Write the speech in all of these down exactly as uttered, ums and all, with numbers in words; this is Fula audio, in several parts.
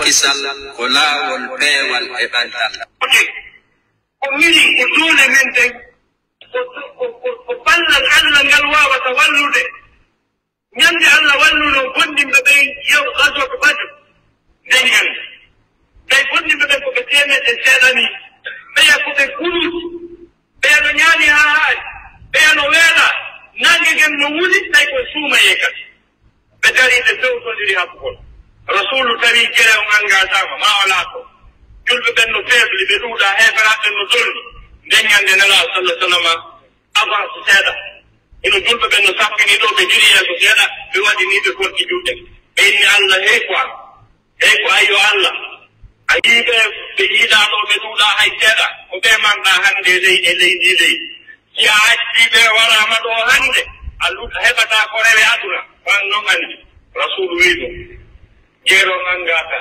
Kisal ko laawol peewal e ɓantal. Ko mini, ko doole men ɗen, ko, ko, ko, ko ballal Allah ngal waawata wallude. Ñande Allah walluno bonɗinɓe ɓen, yew ghazwat Badr, nden ñande. Tawi bonɗinɓe ɓen ko ɓe teemedde seeɗa ni, ɓeya ko ɓe kuluuji, ɓeya no ñaami haa haaɗi, ɓeya no weela, naange ngen no wuli, tawi ko suumayee kadi. Ɓe darii, ɓe fewtondiri haɓugol. Rasuulu tawi gere on angasaama, ma o laato. Julɓe ɓen no feebli, ɓe ɗuuɗaa, heeferaaɓe ɓen no dolni. Nden ñande Nelaaɗo, sallallaahu alayhi wa sallam, avance seeɗa. Hino julɓe ɓen no sappini ɗoo, ɓe jiri yeeso seeɗa, ɓe waɗi ni ɓe korki juuɗe. Ɓe inni Allah, hey quoi, hey quoi, yo Allah. A yii ɓe, ɓe yiiɗaa ɗoo, ɓe ɗuuɗaa hay seeɗa. Ko ɓe manɗaa hannde e ley, e leydi ley. Si a accii ɓe waraama ɗoo hannde, a lut-, heɓataa ko rewe aduna. Wan non anndi. Rasuulu wi'i ɗum. Jeero nanngaaka.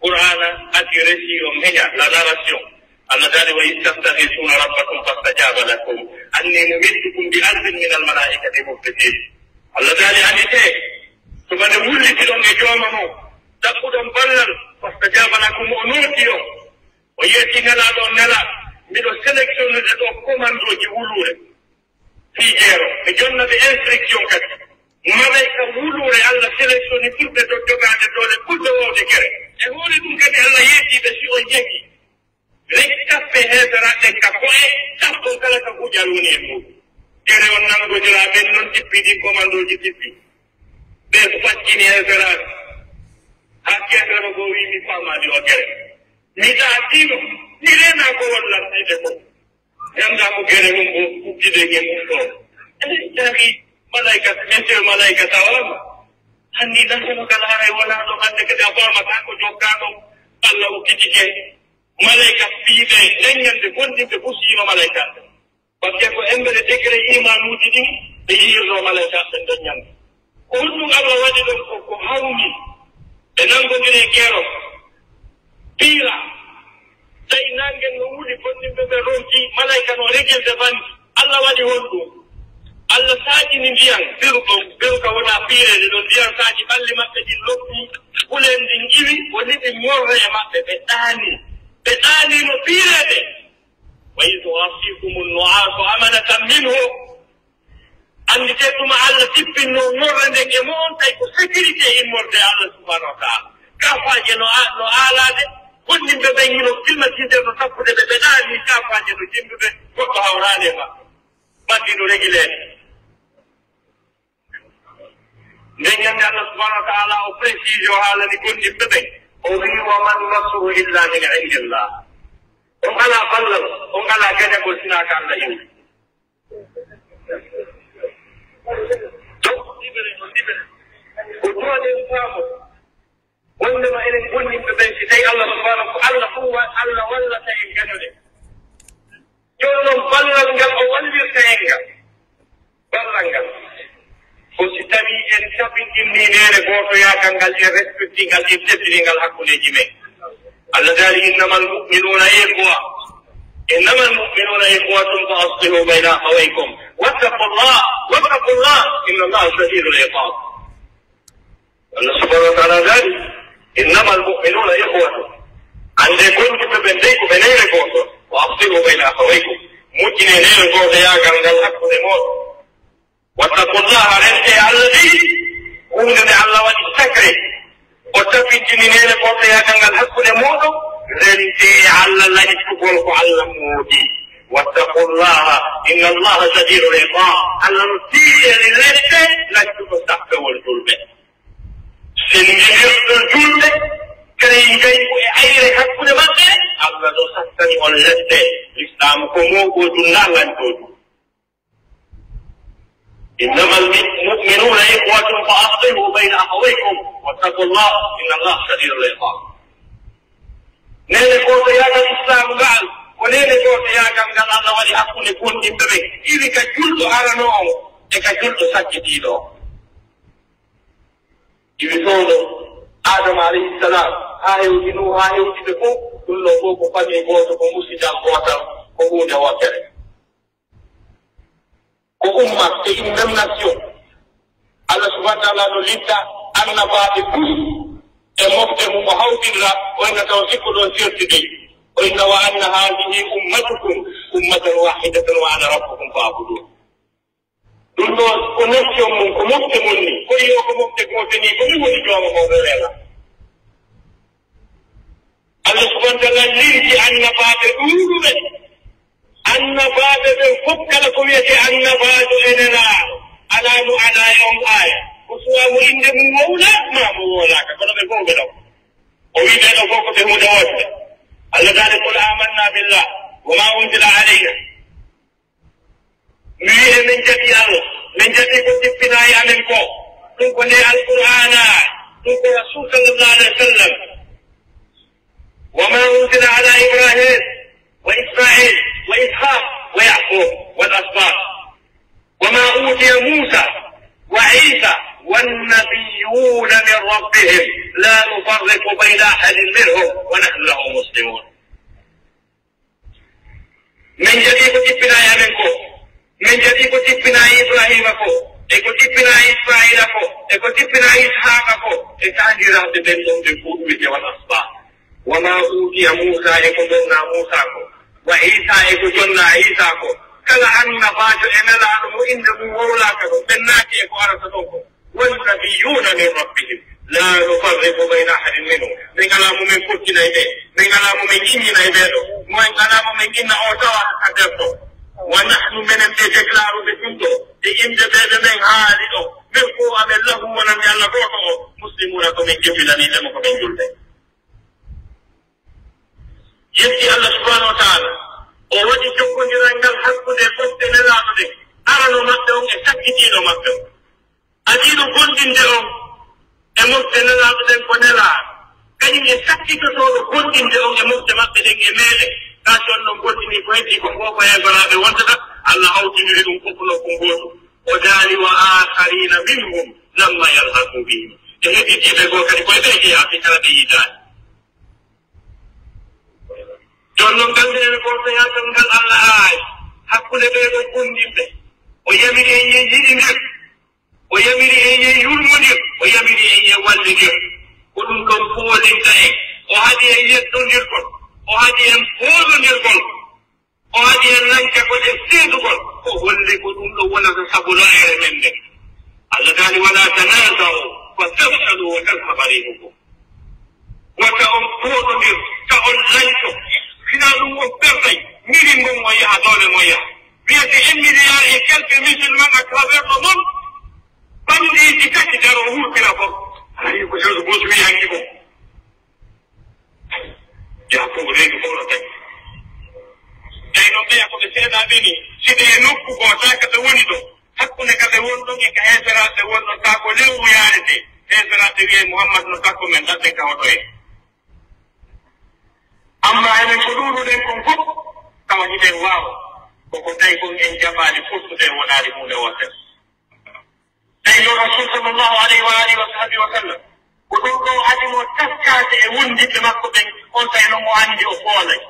Qur'aana ati récit on heña, la narration. Allah daali, "Wa istastaghithuna rabbakum fastajaba lakum anni mumiddukum bi alfin min al malaikati murdifin." Allah daali, "Andite, tuma nde wullitiɗon e jooma mon, ɗaɓɓuɗon ballal, fastajaba lakum, o nootii on." O yeeti Nelaaɗo on, Nelaaɗo, miɗo sélectionnude ɗoo commandooji wuluure. Fii jeero, ɓe jonna ɓe instruction kadi. Malayka wuluure, Allah sélectionni ɓurɓe to jogaade doole, ɓurɓe woowde gere. E hoore ɗum kadi, Allah yeetii ɓe, si on njehii, rek tappe heeferaaɓe ɓen ka ko'e, tappon kala ka gujal woni e muuɗum. Gere on nanngondiraa, ɓen non tippi ɗin, commandooji tippi. Ɓe faccini heeferaaɓe. Haa keefeero goo wi'i, "Mi faamaali oo gere. Mi ɗaatiino, mi reenaa ko won lantiiɓe kon." Ganndaa ko gere mum o uddide e mum ɗoo. Eɗen jaabi malaykata, monsieur malaykata, o wama. Hanndi nasano kala haray wonaa ɗo hannde kadi a faamataa ko jokkaa ɗon. Allah ukkitike. Malayka fiiɓe nden ñande bonɗinɓe fof siino malayka. Parce que ko embere degré imanuuji ɗin ɓe yi'irno malayka ɓe nden ñande. Ko honɗum Allah waɗi ɗon? Ko, ko harumi. Ɓe nanngondiri e keero. Piira. Tawi naange no wuli, bonɗinɓe ɓe ronki, malayka no regirde bandi. Allah waɗi honɗum? Allah saaƴini ndiyan, beru ɗon, beru ka wona piireede ɗon, ndiyan saaƴi ɓalli maɓɓe ɗin loppi, kuleen ndin iwi, woni ɗin morre e maɓɓe, ɓe ɗaani. Ɓe ɗaani no piireede. Wa idh yughashshikumu nnu'asu amanatan minhu. Annditee tuma Allah tippinno ŋorre nden e mo'on, tawi ko sécurité immorde e Allah subhanahu wa ta'ala. Kaafaaje no a-, no aalaade, bonɗinɓe ɓen hino climatiseur no tappude ɓe, ɓe ɗaani, kaafaaje no jenndude, goɗɗo hawraali e maɓɓe. Bandi no regileede. Nden ñande Allah subhanahu wa ta'ala o précise, o haalani bonɗinɓe ɓen, o wi'i, "Wa man nasru illa min indillah." On alaa ballal, on alaa gañagol sinaa ka Allah iwri. Donc, ɗiɓere, ɗiɓere. Ko ɗum eɗen faamo. Wondema enen bonɗinɓe ɓen, si tawi Allah subhanahu, ko Allah fof wa-, Allah wallata en gañude. Jooni noon ballal ngal o wallirta en ngal. Ballal ngal. Ko si tawi en tabintinni neene gootoyaagal ngal, en respecti ngal, en teddini ngal hakkundeeji men. Allah daali, "Innamal mu'minuna ikhwa. Innamal mu'minuna ikhwatun fa aslihu bayna akhawaykum. Wattaqullah, wattaqullah. Innallaha shadidul iqab." Allah subhanahu wa ta'ala daali, "Innamal mu'minuna ikhwatun." Annde bonɗinɓe ɓen dey ko ɓe neene gooto. "Wa aslihu bayna akhawaykum." Moƴƴine neene gootoyaagal ngal hakkunde mooɗon. "Wattaqullaha", rente Allah dey, huunde nde Allah waɗi sacré. O tabitini neene gootoyaagal ngal hakkunde mooɗon, rente Allah laccugol ko Allah moodi. "Wattaqullaha, innallaha shadidul iqab." Allah no tiiɗi e lette laccuɗo sakkawol julɓe. Senndirɗo julɓe, kadi ngaygu e ayre hakkunde maɓɓe, Allah no sakkani on lette. Lislaamu ko mooɓooju, na lanndooju. "Innamal mu'minuna ikhwatun fa aslihu bayna akhawaykum wattaqullah, innallaha shadidul iqab." Neene gootoyaagal Islaamu ngal, ko neene gootoyaagal ngal Allah waɗi hakkunde bonɗinɓe ɓen, iwi ka julɗo aranoo on e ka julɗo sakkitiiɗo on. Iwi fewndo Adama alayhi salam, haa hewti Nuuhu, haa hewti ɓe fof, ɗum ɗo fof ko famille gooto, ko musidal gootal, ko huunde wootere. Ko umma, c'est une même nation. Allah subhanahu wa ta'ala no litta annabaaɓe tous e mofte mum O hawtindira, o inna taw sikko ɗon serti dey. O inna: "Wa anna hadhihi ummatukum ummatan wahidatan wa ana rabbukum fa'budun." Ɗum ɗo ko nation mum, ko mofte mon ni. Ko yo ko mofte ko seni, ko min woni jooma ko rewela. Allah subhanahu wa ta'ala lirji annabaaɓe ɗuuɗuɓe. Annabaaɓe ɓen fof kala ko wiyetee annabaajo e nelaaɗo, alaa mo alaa e on aaya. Ko suwaa mo innde mum wowlaa, maa mo woolaaka, kono ɓe fof ɓe ɗon. O wii ɓee ɗoo fof ko ɓe huunde wootere. Allah daali: "Qul amanna billah wa ma unzila alayna." Mi wii emin jaɓi Allah, min jaɓi ko jippinaa e amen ko. Ɗum ko nde Alqur'aana, ɗum ko Rasul sallallahu alayhi wa sallam. "Wa ma unzila ala Ibrahim wa Ismail wa Ishaq wa Yaqub wal asbaq. Wa ma utiya Musa wa Isa wan nabiyuna min rabbihim la nufarriqu bayna ahadin minhum wa nahnu lahu muslimun." Min jaɓi ko jippinaa e amen ko. Min jaɓi ko jippinaa e Ibrahima ko, e ko jippinaa e Ismaila ko, e ko jippinaa e Ishaqa ko, e taaniraaɓe ɓen ɗon ɓe fof ɓe wiyetee wal asbaq. Wa ma utiya Musa, e ko jonnaa Musa ko, wa Isa, e ko jonnaa Isa ko. Kala annabaajo e nelaaɗo mo innde mum wowlaaka ɗon, ɓen naati e ko arata ɗon ko. Wan nabiyuna min rabbihim la nufarriqu bayna ahadin minhum. Min alaa mo min fottinay ɓe, min alaa mo min ƴiññinay ɓee ɗoo, min alaa mo min inna o tawa ka defto. Wa nahnu, menen ɓe déclaruɓe ɗum ɗoo, e innde ɓee ɓe min haali ɗoo, min fof amen lahu wonande Allah gooto o, muslimuna, ko min jembilaniiɓe mo, ko min julɓe. Yetti Allah subhanahu wa ta'ala, o waɗi jokkondiral ngal hakkunde mofte nelaaɗo ɗen, arano maɓɓe on e sakkitiiɗo maɓɓe on. Adiiɗo gomɗinde on e mofte nelaaɗo ɗen ko nelaaɗo, kañum e sakkitotooɗo gomɗinde on e mofte maɓɓe ɗen e meɗen. Kaa si on ɗon gomɗini ko heddii ko fof ko heeferaaɓe wontata, Allah hawtindiri ɗum fof ko nokku ngootu. O daali: "Wa akharina minhum lamma yalhaqu bihim." E hedditiiɓe goo kadi ko e ɓe jeyaa, ɓe kala ɓe yiidaani. Jooni non, gannde en gooto yaatal ngal Allah aay hakkunde ɓee ɗoo gomɗinɓe. O yamiri en yo en yiɗindir, o yamiri en yo en yurmondir, o yamiri en yo en wallindir. Ko ɗum ɗon foolinta en. O haɗi en yeddondirgol, o haɗi en foolondirgol. O waɗi en lancagol e seedugol, ko holli ko ɗum ɗo wonata sabu lo'ere men nden. Allah daali: "Wala tanaza'u fa tafshalu wa tadhhaba rihukum." Wata on pooɗondir, ta on lanco, hinaa ɗum on pertay, mbirin mon on yaha, doole mon yaha. Wiyete un milliard et quelques musulmans à travers le monde, bandiiji tati daro hurtira fof. Ayi, ko George Bush wi hanki ko. Yakubu reedu fof no tawi. Tawi noon ɓeya ko ɓe seeɗaaɓe ni, si ɓe e nokku goo, taa ka ɓe woni ɗo, hakkunde ka ɓe woni ɗon e ka heeferaaɓe woni ɗon, taa ko lewru yaarete, heeferaaɓe wi'e Muhammad no takko men, ɗaɓɓen ka hoto en. Amma enen ko ɗuuɗuɗen kon fof, tawa hiɗen waawa, ko ko tawi kon en jaɓaali fottude, wonaali huunde wootere. Tawi noon Rasul sallallahu alayhi wa alihi wa sahbihi wa sallam, ko ɗum ɗo adii mo taskaade e wondiɓɓe makko ɓen, on tawi noon o anndi o foolay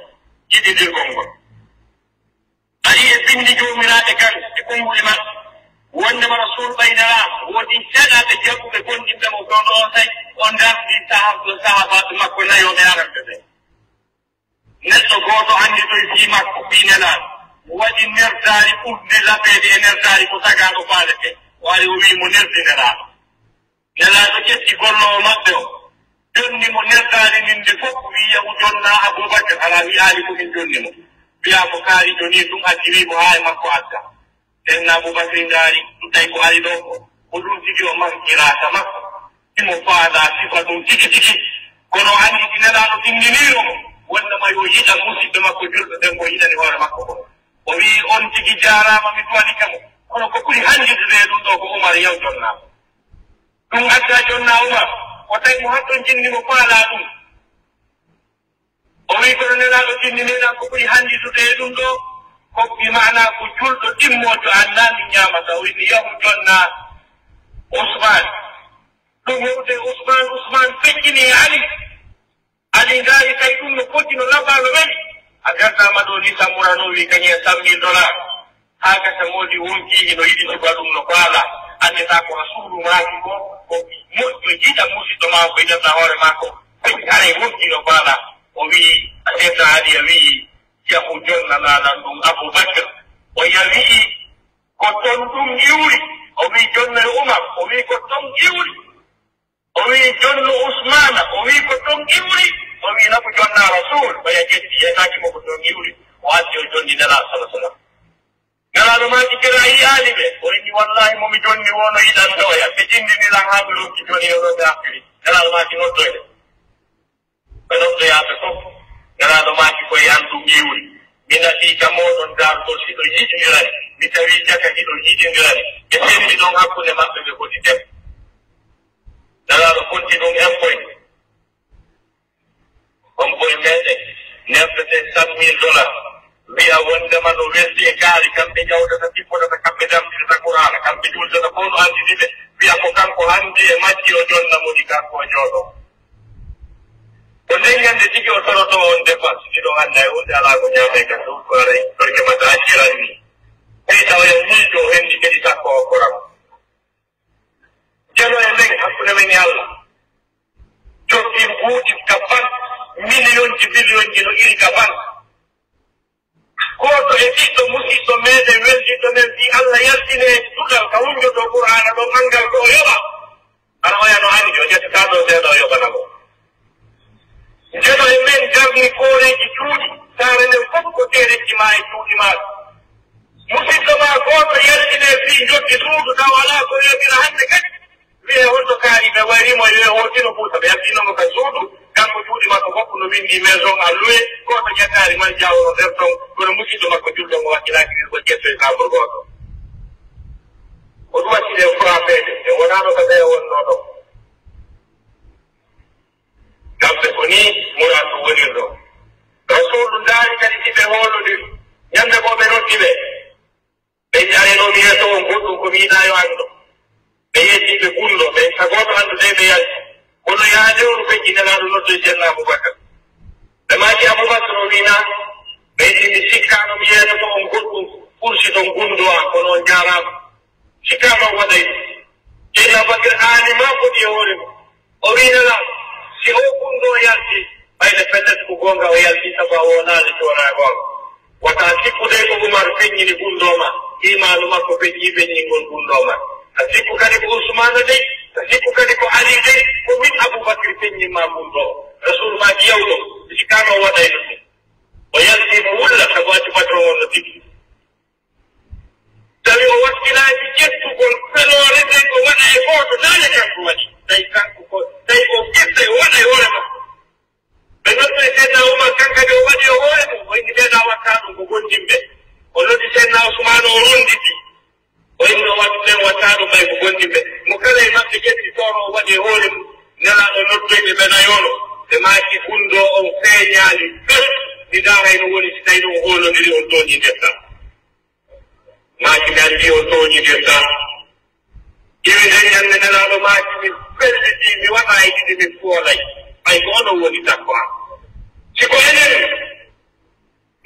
jiɗindirgol ngol. Ari e binndi joomiraaɓe kan e konguɗi maɓɓe, wondema Rasul ɓay nelaaɗo, woodi seeɗaaɓe jaɓuɓe gomɗinɓe mo ɗon ɗo on tawi, o darni sahab-, sahaabaaɓe makko nayo ɓe arande ɓe. Neɗɗo gooto annditoy fii makko, fii nelaaɗo, waɗi nerdaari ɓurndi laɓeede e nerdaari ko tagaaɗo faalete. O ari o wi'i mo nerdi nelaaɗo. Nelaaɗo ƴetti golloowo maɓɓe o, jonni mo nerdaari ndin ndi fof, wi'i yahu jonnaa Abubakar, alaa wi'aali ko min jonni mo. Wi'a ko kaari joni ɗum addi, wi'i mo haa e makko adda. Seydina Abubakri ndaari, ɗum tawi ko ari ɗo ko, ko ɗum tigi o mankiraaka makko. Himo faada sifa ɗum tigi tigi. Kono o anndi si nelaaɗo tinndiniino mo, wonnama yo yiɗa musiɓɓe makko julɓe ɓen ko yiɗani hoore makko ko. O wi'i, "On tigi jaaraama, mi duwanika mo. Kono ko ɓuri hanndidude e ɗum ɗo ko Umar, yaw jonnaa mo." Ɗum adda jonnaa Umar, o tawi mo hatton jinni mo faalaa ɗum. O wi'i, "Kono nelaaɗo tinni meɗa ko ɓuri hanndidude e ɗum ɗo, ko bi maana ko julɗo ɗimmoojo an naa min ñaamata." O wi'i, "Yahu jonnaa Usmaan." Ɗum hewde Usmaan, Usmaan feƴƴini e Ali. Ali ngaari tawi ɗum no foti no labaaɗo weli. A gardaama ɗo ni Samura no wi'i kañum e cent mille dollars. Haa gasa moodi wonki hino yiɗi suka ɗum no faala. Anndaa ko Rasuulu maaki ko, ko moƴƴo yiɗa musiɗɗo maa ko yiɗata hoore maako. Haray wonti no faala, o wi'i, Seydina Ali a wi'i, yahu jonna laalan ɗum Abu Bakr. O ya wi'i, ko ton ɗum iwri. O wi'i, jonno e Umar. O wi'i, ko ton iwri. O wi'i, jonno Usmaana. O wi'i, ko ton iwri. O wi'i, nafu jonna Rasul. O ya ƴetti, yenaaki mo ko ton iwri. O addi o jonni Nelaaɗo sallallahu alaihi wasallam. Nelaaɗo maaki, kira yi'aali ɓe. O inni, wallahi, mo mi jonni wono yiɗan ɗoya. Ɓe jindini lan haa mi ronki joni e ɗo ɓe artiri. Nelaaɗo maaki, noddoy ɓe. Ɓe noddoyaa ɓe fof. Nelaaɗo maaki, ko e an ɗum iwri. Mi nafi ka mooɗon daartol si ɗon yiɗindirani. Mi tawi jaka hiɗon yiɗindirani. Ɓe sendi ɗon hakkunde maɓɓe, ɓe foti dem. Nelaaɗo fonti ɗum en koy. On boy meɗen nefnete cent mille dollars, wiya wondema no weldi e kaari, kamɓe ƴawdata, tippodata, kamɓe damtinata Qur'aana, kamɓe jultata, fof no anndini ɓe, wiya ko kanko hanndi e majji o jonna moni kanko o jooɗo. Ko nden ñande tigi o toroto on dépense, miɗo annda e hunde alaa ko ñaamay ka dow ko aray, torke mata acciran ni. Ɓey tawa en miijo o henni kadi sakko o koram. Jalo e men, hakkunde men e Allah. Jokki buuɗi ka banque, miliyonji, biliyonji no iri ka banque. Gooto e ɓiɗɗo musiɗɗo meɗen weldiɗɗo men fii Allah yaltine duɗal ka hunjoto Qur'aana ɗon anngal ko o yoɓa. Hara oya no anndi o ƴettata ɗo seeɗa o yoɓana mo. Jalo e men darni kooreeji cuuɗi, saare nden fof ko teereji ma e cuuɗi ma. Musidɗo ma gooto yaltine fii njoɓdi suudu taw alaa ko yoɓira hannde kadi. Wi'e holto kaari ɓe wayri mo, yo e hootino buusa. Ɓe yaltino mo ka suudu, kanko cuuɗi makko fof no winndi maison à louer, gooto ƴettaali man jaawo no nder ton, kono musidɗo makko julɗo mo wakkilaki wi ko ƴetto e chambre gooto. O ɗum watti ɗen frappede, ɓe wonaano ka ɓeya wonnoo ɗon. Kamɓe ko nii muraadu wonirɗo. Rasuulu ndaari kadi si ɓe hoolodiri. Ñande goo ɓe noddi ɓe. Ɓe njaareno mi yeeso on goɗɗum ko mi yiɗaa yo anndu. Ɓe yetti ɓe gunndo, ɓe ka gooto anndu de ɓe yalti. Kono yaa lewru feƴƴi Nelaaɗo noddoy Ceerno Abubakar. Ɓe maaki Abubakar o wiinaa, ɓe inni mi sikkaano mi yeesoto on goɗɗum ɓursi ton gunndo am, kono on njaaraama. Sikkaano on waɗay. Ceerno Abubakar aani maa foti e hoore mum. O wi'i Nelaaɗo, si oo gunndoo yalti, ɓayde pellet ko goonga o yalti, sabu a woonaali si wonaa goonga. Wata a sikku dey ko Umar feññini gunndoo ma, iimaanu makko feññii feññingol gunndoo ma. A sikku kadi ko Usmaana dey, a sikku kadi ko Ali dey, ko min Abubakri feññin ma gunndoo. Rasuulu maaki yawɗo, mi sikkaano o waɗayno ɗum. O yalti mo wulla, sabu accu patron on no tigi. Tawi o wakkilaki ƴettugol feloore nden o waɗa e gooto, naane kanko waɗi. Tawi kanko ko, tawi o firta o waɗa e hoore makko. Ɓe noddi Seydina Umar, kan kadi o waɗi e hoore mum. O inni ɓeeɗa watta ɗum ko gondimɓe. O noddi Seydina Usmaan, o ronditi. O inni o waɗi ɓen watta ɗum ɓay ko gondimɓe. Mo kala e maɓɓe ƴetti tooro o waɗi e hoore mum. Nelaaɗo noddoyɓe ɓe nayono. Ɓe maaki gunndoo on feeñaali fes. Mi ndaaray no woni si tawi ɗum hoolondiri on tooñi ndetta. Maaki mi anndi on tooñidirta. Iwi nden ñande Nelaaɗo maaki mi felliti, mi waɗa e ɗiɗi, mi foolay. Ɓay ko onon woni takko am. Si ko enen,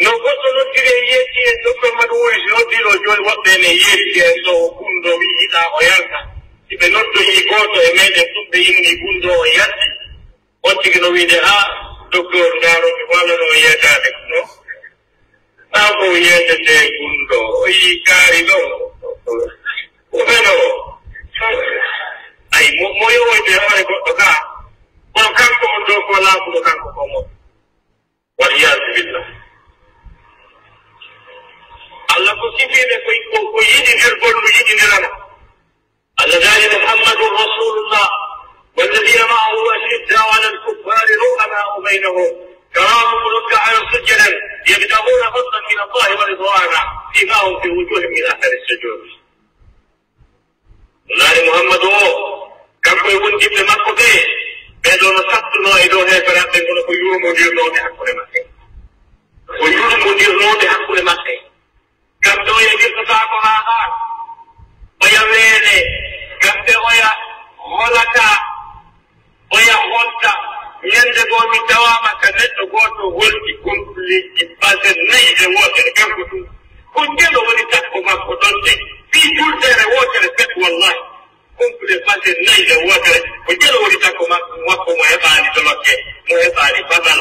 no goɗɗo noddiri en yeetti en, docteur Madou Wuri, si noddiɗo jooni woɓɓe ene yeetti en ɗo, o gunndo wi yiɗa o yalta. Si ɓe noddoyi gooto e meɗen ɗum, ɓe inni gunndo o yalti. On tigi no wiide, "Ah, docteur, ndaaro mi wallano yeetaade no. Haa ko yeetete gunndo, o yii kaari ɗo." O ɓeno. Ay, mo, mo yowoyde hoore goɗɗo ka. Kono kanko on ɗo ko laaɓuɗo, kanko ko mo. Wal iyaazu billah. Allah ko sifiiɓe ko, ko, ko yiɗindirgol no yiɗindirana. الذين محمد رسول الله والذين معه أشداء على الكفار رحماء بينهم تراهم ركعا سجدا يبتغون فضلا من الله ورضوانا سيماهم في وجوههم من أثر السجود. Laaɗe Muhammadu o, kanko e wondiɓɓe makko ɓe, ɓe ɗo no sattunoo e dow heeferaaɓe ɓen, kono ko yurmondirnooɓe hakkunde maɓɓe. Ko yurmondirnooɓe hakkunde maɓɓe. Ngam ɗo e wirtotaako haa haa, oya weene, ngam ɓe oya holataa, oya holta. Ñande goo mi tawaama ka neɗɗo gooto holti kompliiji base nayi e wootere, kanko tun. Ko ngelo woni takko makko ɗon de, fii juldeere wootere pet, wallahi. Complet base nayi e wootere, ko ngelo woni takko makko, makko mo heɓaani dolokke. O heɓaali badal.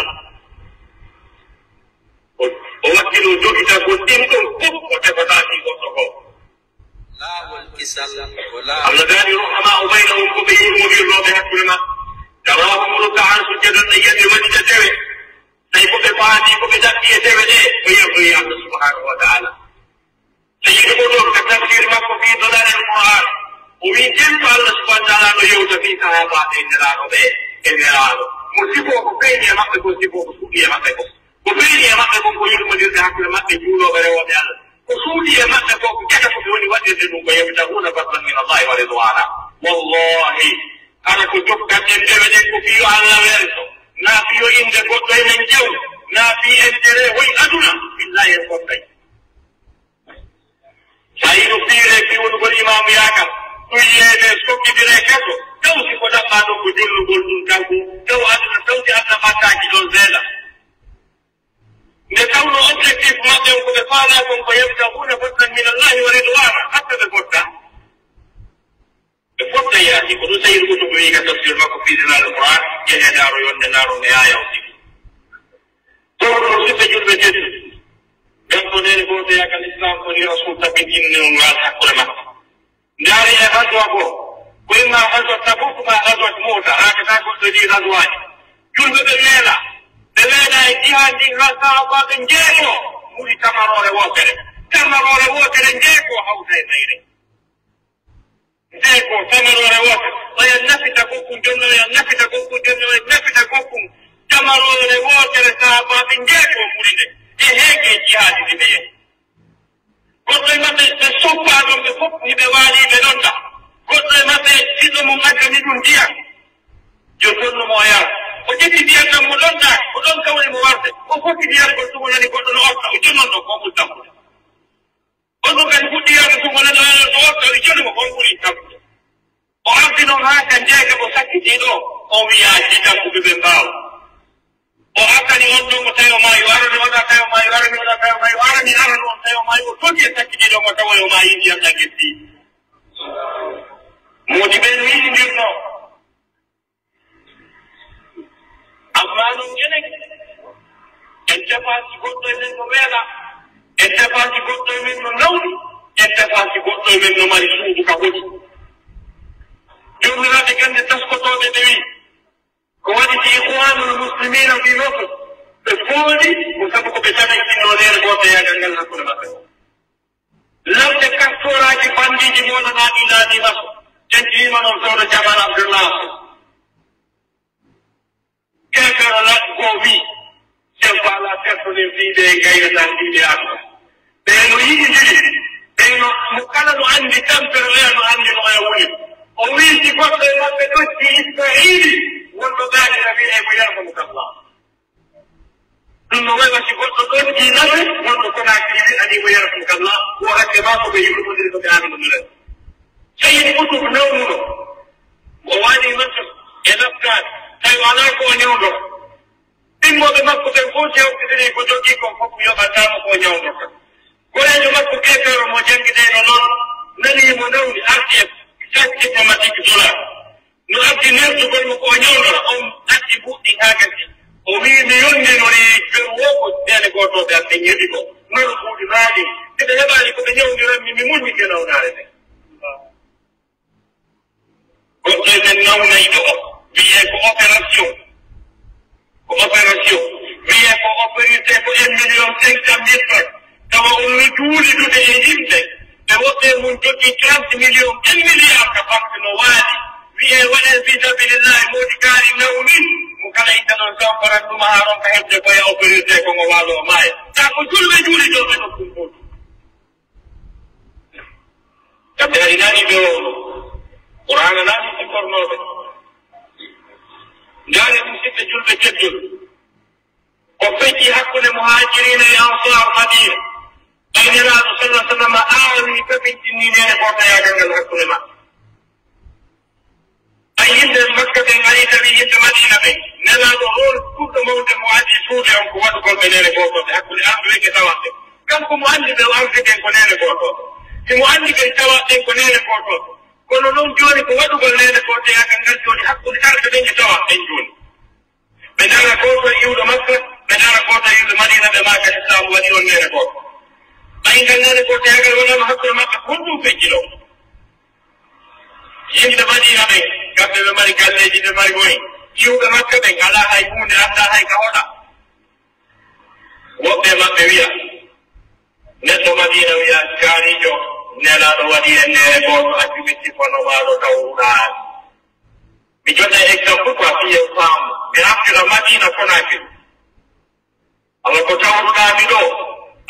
O, o wakkilo jogitagol ɗin ɗon fof, o tefataa fii goɗɗo goo. Laawol kisal ko laawol. Allah daali ruhamaa baynahum, ko ɓe yurmodirnooɓe hakkunde maɓɓe. Taraahum ruka'an sujjadan, a yi'at ɓe waɗida dewe. Tawi ko ɓe faati, ko ɓe daɗɗi e dewe ɗe, ko yerdoyi Allah subhanahu wa ta'ala. Sayyid Qutb ka tafsir makko fii Dalaalil Qur'aan, o wi'i, nden ko Allah subhanahu wa ta'ala no yewta fii sahaabaaɓe Nelaaɗo ɓe, e Nelaaɗo. Mo sifo ko feeñi e maɓɓe kon, sifo ko suuɗi e maɓɓe kon. Ko feeñi e maɓɓe kon ko yurmondirɓe hakkunde maɓɓe, juulooɓe, rewooɓe Allah. Ko suuɗi e maɓɓe kon ko geɗe ko ɓe woni waɗirde ɗum, ko yabtaghuuna fadlan min Allahi wa ridwaana. Wallahi, hara ko jokkanɗen dewe ɗen ko fii yo Allah welto, naa fii yo innde goɗɗo e men ƴew, naa fii intérêt hoy aduna, billahi en fottay. Sa yiɗo fiire fii wonugol imaamu yaakal, ɗum yeene sokkidire keso, taw si ko ɗaɓɓaa ɗon ko jullugol ɗum kanko, taw aduna, taw si aduna ɓattaaki ɗon seeɗa. Nde tawnoo objectif maɓɓe on ko ɓe faalaa kon ko yabtaghuuna fadlan min Allahi wa ridwaana, hatta ɓe fotta. Ɓe fof ɓe yaasi. Ko ɗum Sayyid Qutb wi'i ka tafsir makko fii Dalaalil Qur'aan, yahe ndaaro yonde, ndaaro nde aaya o sigi. Kono ɗum siɓɓe julɓe tedduɓe, ngam ko neene gooto yaakal Islaam woni Rasuul tabitini on waal hakkunde maɓɓe. Ndaari e ghazwa goo, ko imma ghazwat Tabuk ma ghazwat Mu'ta, haakata goɗɗo ɗii ghazwaaji. Julɓe ɓe weela, ɓe weela e jihaad ndin haa sahaabaaɓe njeego muri tamaroore wootere. Tamaroore wootere njeego hawta e mayre. Nde ko tamaroore wootere, oya nafita goɗɗum, jonnoo oya nafita goɗɗum, jonnoo oya nafita goɗɗum. Tamaroore wootere, sahaabaaɓe njeego muri nde. E heege jihaadi ndi ɓe yehi. Goɗɗo e maɓɓe, ɓe soppaa ɗon, ɓe fof ni ɓe waalii, ɓe ɗon ɗa. Goɗɗo e maɓɓe, ɓiɗɗo mum addani ɗum ndiyam. Yo jonnu mo o yara. O ƴetti ndiyam ɗam, mo ɗon ɗa, o ɗon kawri mo warde. O foti yargol, tuma nani goɗɗo no otta, o jonnon ɗon, ko ɓuri tampude. On ɗum kadi fuɗɗi yawde tun wonande on on ɗo tawi joni mo on ɓuri tampude. O ardi noon haa ka njeega o sakkiti ɗo, o wi'a jidan ko ɓe ɓe mbaawa. O artani on ɗon mo tawi o maayi, o arani on ɗa tawi o maayi, o arani on ɗa tawi o maayi, o arani arano on tawi o maayi, o totti e sakkiti ɗo mo tawa o maayi ndiyam ɗan getti. Moodi ɓen wi'indirno. Ammaa non enen, en tefaaki goɗɗo e men no weela, en tefaaki goɗɗo e men no nawni, en tefaaki goɗɗo e men no mari suudu ka hoɗi. Joomiraaɓe gannde taskotooɓe ɓe wi'i, ko waɗi si Ikhwaanul Muslimiina fii Masr, ɓe fooɗi, ko sabu ko ɓe tawi sinno neene gooto yaagal ngal hakkunde maɓɓe. Lamɓe kartoraaji bandiiji moɗonaaɗi laamiiɓe so, jejjiima noon fewndo Jamal Abdullah so. Keekaro laɗ goo wii, c'est pas la personne fii ɓe gaynataa fii ɓe aduna. Ɓe no yiɗindiri, ɓe no, mo kala no anndi tampere oya no anndi no oya woni. O wii si goɗɗo e maɓɓe ɗocci Israayiili, wonɗo Gaadina wi'ee mo yarhamukallah. Ɗum no wayi wa si goɗɗo ɗon jiinaɓe, wonɗo Konaakiri wi anii mo yarhamukallah, wo hakke maa ko ɓe yurmondiri ko ɓe aamindondira. Sayyid Qutb nawnuɗo, o waali makko e laftaade, tawi alaa ko o ñawndoo. Ɗimmooɓe makko ɓen fof si hawtidiri ko jogii kon fof yoɓataama ko o ñawndorta. Goreejo makko keefeero mo janngideeno noon, nanii mo nawni, arti e carte diplomatique dollar. No addi nertugol mo ko o ñawndora, on addi buuɗi haa gasi. O wi'i, mi yondinori beru o ko neene gootooɓe am ɓe ñeɗi ko. Noon buuɗi maaɗi, si ɓe heɓaali ko ɓe ñawndiran mi, mi muññike nawnaare nden. Goɗɗo e men nawnayɗo o, wiyee ko opération. Ko opération. Wiyee ko opérité ko un million cinq cent mille francs. Tawa on no juulidude e yimɓe. Ɓe woɓɓe mun jogii trente millions, un milliard ka banque no waali. Wiyee waɗee fi sabilillahi, moodi kaari nawni. Mo kala itta ɗon sawparan ɗum haa ronka heɓde ko e opérité ko ngo waalo o maaya. Kaa ko julɓe juulidooɓe ɗon ɗum ɗum. Kamɓe ari naani ɓe o Qur'aana naani sifornooɓe. Ndaare ɗum siɓɓe julɓe teddol. Ko feƴƴi hakkunde Muhaajiriina e Ansaar Madiina. Ɓay Nelaaɗo sallallahu alaihi wasallam aawi tabintinni neene gootayaagal ngal hakkunde maɓɓe. Ɓay yimɓe Makka ɓen ari tawi yimɓe Madiina ɓen. Nelaaɗo on ɓurɗo mawnude mo adii suude on ko waɗugol ɓe neene gootooɓe hakkunde arɓe ɓen e tawaaɓe. Kanko mo anndi ɓe o arde ɓen ko neene gootooɓe. Si mo anndi ɓe tawaaɓe ɓen ko neene gootooɓe. Kono non jooni ko waɗugol neene gootayaagal ngal jooni hakkunde arɓe ɓen e tawaaɓe ɓen jooni. Ɓe ndaara Makka, ɓe dara gooto yimɓe Madiina, ɓe maaka Islaamu waɗi on neene gooto. Ɓay ngal neene gooto yagal wonama hakkunde maɓɓe, ko honɗum feƴƴi ɗo? Yimɓe Madiina ɓen, kamɓe ɓe mari galleeji, ɓe mari moye. Iwɓe Makka ɓen alaa hay huunde, anndaa hay ka hoɗa. Woɓɓe maɓɓe wi'a, neɗɗo Madiina wi'a, kaariijo, Nelaaɗo waɗi en neene gooto, accu mi sifanoo maa ɗo tawruɗaa. Mi jonna exemple quoi, fii en faamu. Mi artira Madiina Conakry. Awa ko tawruɗaa mi ɗo,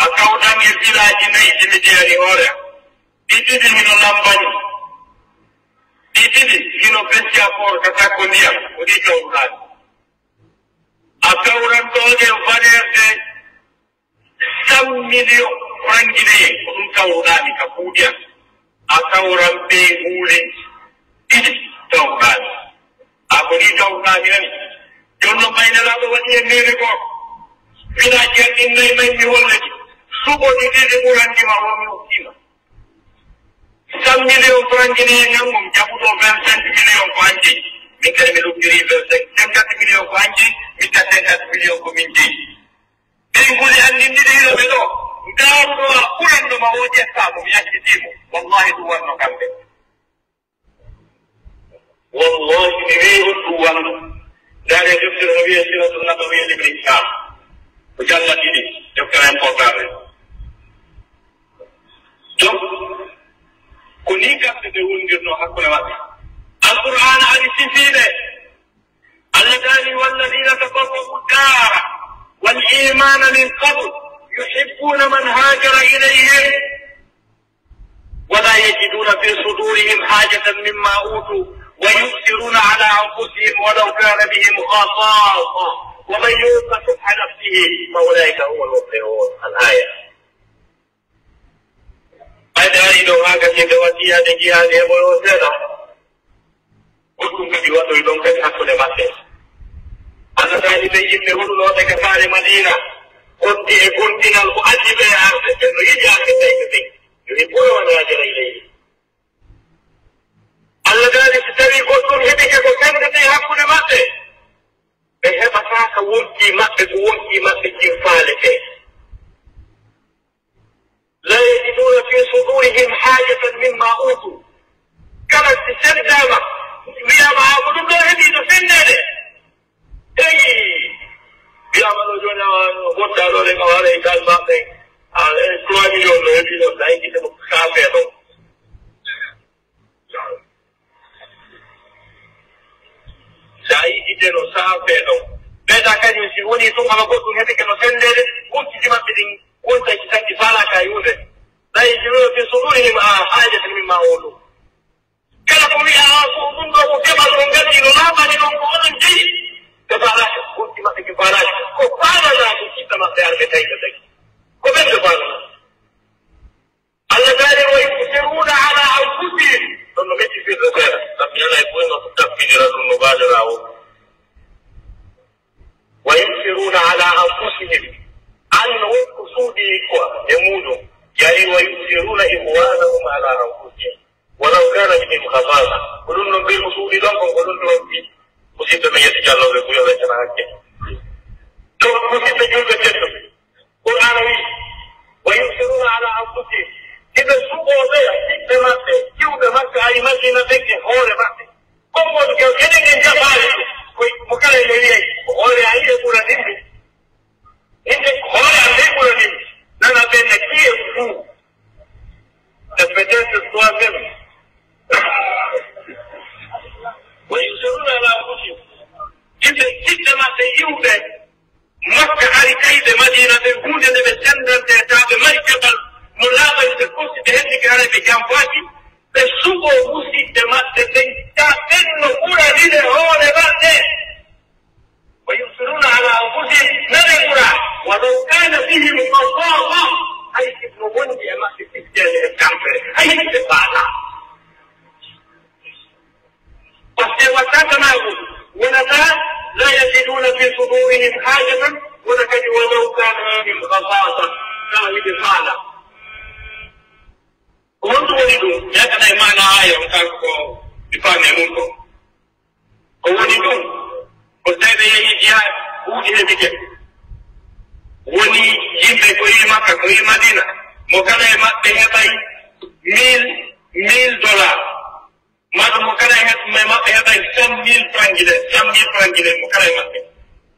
a tawdan e village nayi ɗi mi jeeri hoore am. Ɗi ɗiɗi hino Lambani. Ɗi ɗiɗi hino Bessiacourt ka takko ndiyam, ko ɗi tawruɗaa mi. A tawran ɗo ɗen valeur de cent millions francs guinéens, ko ɗum tawruɗaa mi ka kuuɗi am. A tawran ɓe huule ɗiɗi tawruɗaa mi. A ko ni tawruɗaa mi nani. Jooni non ɓay Nelaaɗo waɗi en neene gooto. Village an ɗin nayi may mi holla ɗi. Suɓo ɗi ɗiɗi ɓurandi ma o mi hokkii ma. Cent millions francs guinéens ngan mum jaɓuɗo vingt-cinq millions ko an jeyi. Min kadi mi luttiri vingt-cinq, cinquante millions ko an jeyi. Min kadi cinquante millions ko min jeyi. Ɓeynguuli an ɗin ɗiɗi hino ɓe ɗo. Ndaaruɗo ma, ɓuranɗo ma o ƴettaa mo, mi accitii mo. Wallahi ɗum wanno kamɓe. Wallahi mi wi'i on ɗum wanno. Ndaaree deftere no wi'ee Siratun Nabawiyya Ibn Hisham. Ko jalla ɗiɗi, deftere important. Donc, ko nii kamɓe ɓe wondirnoo hakkunde maɓɓe. Alqur'aana ari sifii ɓe. Allah daali, "والذين تبوأوا الدار والإيمان من قبل يحبون من هاجر إليهم ولا يجدون في صدورهم حاجة مما أوتوا ويؤثرون على أنفسهم ولو كان بهم خصاصة ومن يوق شح نفسه فأولئك هم المفلحون." الآية. Ɓayde ari ɗo haa gasii ɓe waɗi yaade jihaadi e ɓoyo seeɗa. Goɗɗum kadi waɗoyi ɗon kadi hakkunde maɓɓe. Allah taali ɓe yimɓe huɗunooɓe ka saare Madiina, wonti e gomɗinal ko addi ɓe e arde, ɓe no yiɗi arde tawi ko ɓe. Yo ɓe ɓoyo wano yaajara e leydi. Allah taali si tawii goɗɗum heɓike ko sendete hakkunde maɓɓe, ɓe heɓataa ka wonkii maɓɓe, ko wonkii maɓɓe kin faalete. لا يجدون في صدورهم حاجة مما أوتوا. Kala si seddaama, wiyaama, "Haa ko ɗum ɗoo heɓii no senndeede." Eyi, wiyaama ɗoo jooni, a woɗɗaa ɗoo de, a waɗa e kal maɓɓe, a, e trois millions no heɓii ɗoo, a yiɗi ɗum saafee ɗoo. Sa yiɗi de no saafee ɗon. Ɓeyda kañum si woni tun ala goɗɗum heɓike no senndeede, ɓurtiji maɓɓe ɗin wonta e tanki faalaaka e huunde. لا يجدون في صدورهم حاجة مما أوتوا. Kala ko wi'aa ko ɗum ɗoo ko keɓal ko ngati no laaɓani ɗon ko onon jeyi. Ɓe faalaaka, ɓurti maɓɓe ɓe faalaaka. Ko faalanaa ko kitta maɓɓe arɓe tawi ɓe tagi. Ko ɓen ɓe faalanaa. Allah taala, "ويؤثرون على أنفسهم." Ɗon no metti firde seeɗa. Sabu yalay ko en no tappinira ɗum no baaliraawo. "ويؤثرون على أنفسهم." An no woni ko suuɗi ko e muɗum. Yaani, "ويؤثرون إخوانهم على أنفسهم ولو كان بهم خصاصة." Ko ɗum no mbir mo suuɗi ɗon kon, ko ɗum ɗon mbi. Musidɓe men yetti Jallo ɓe, ko yo ɓe tana hakke. Ɗum musidɓe julɓe tedduɓe. Qur'aana wi'i, "ويؤثرون على أنفسهم." Hiɓe suɓoo ɓe, ɓiɓɓe maɓɓe, iwɓe maɓɓe, ari Madiina ɓen e hoore maɓɓe. Konngol ngal, enen en jaɓaali ɗum. Ko mo kala ene wi'ay, ko hoore a yi'e ɓuranin mi. Yimɓe, hoore am ley ɓuranin mi. Nana ɓen ne, qui est fou? C'est peut-être toi-même. "ويؤثرون على أنفسهم." Yimɓe, ɓiɓɓe maɓɓe iwɓe Makka ari tawi ɓe Madiina ɓe huunde nde ɓe sendante, taa ɓe mari keɓal mo laaɓani ɓe, ko si ɓe heɓike haray ɓe jamfaaki, ɓe suɓoo musidɓe maɓɓe ɓen, taa ɓen no ɓurani ɓe hoore maɓɓe. "ويؤثرون على أنفسهم", nane ɓura, "ولو كان بهم خصاصة", hay si no wondi e maɓɓe fijjere e tampere, hay si ɓe faalaa. Parce que waɗata tanaagu, wonata, "لا يجدون في صدورهم حاجة", wona kadi, "ولو كان بهم خصاصة", tawi ɓe faalaa. Ko honɗum woni ɗum? Mi heɓanay maana aaya on, kanko ko mi faami e mum ko. Ko woni ɗum? Ko tawi ɓe yehi jihaad, buuɗi heɓike. Woni yimɓe ko yi Makka, ko yi Madina, mo kala e maɓɓe heɓay mille, mille dollars. Maɗum mo kala e maɓɓe heɓay cent mille francs guinéens, cent mille francs guinéens mo kala e maɓɓe.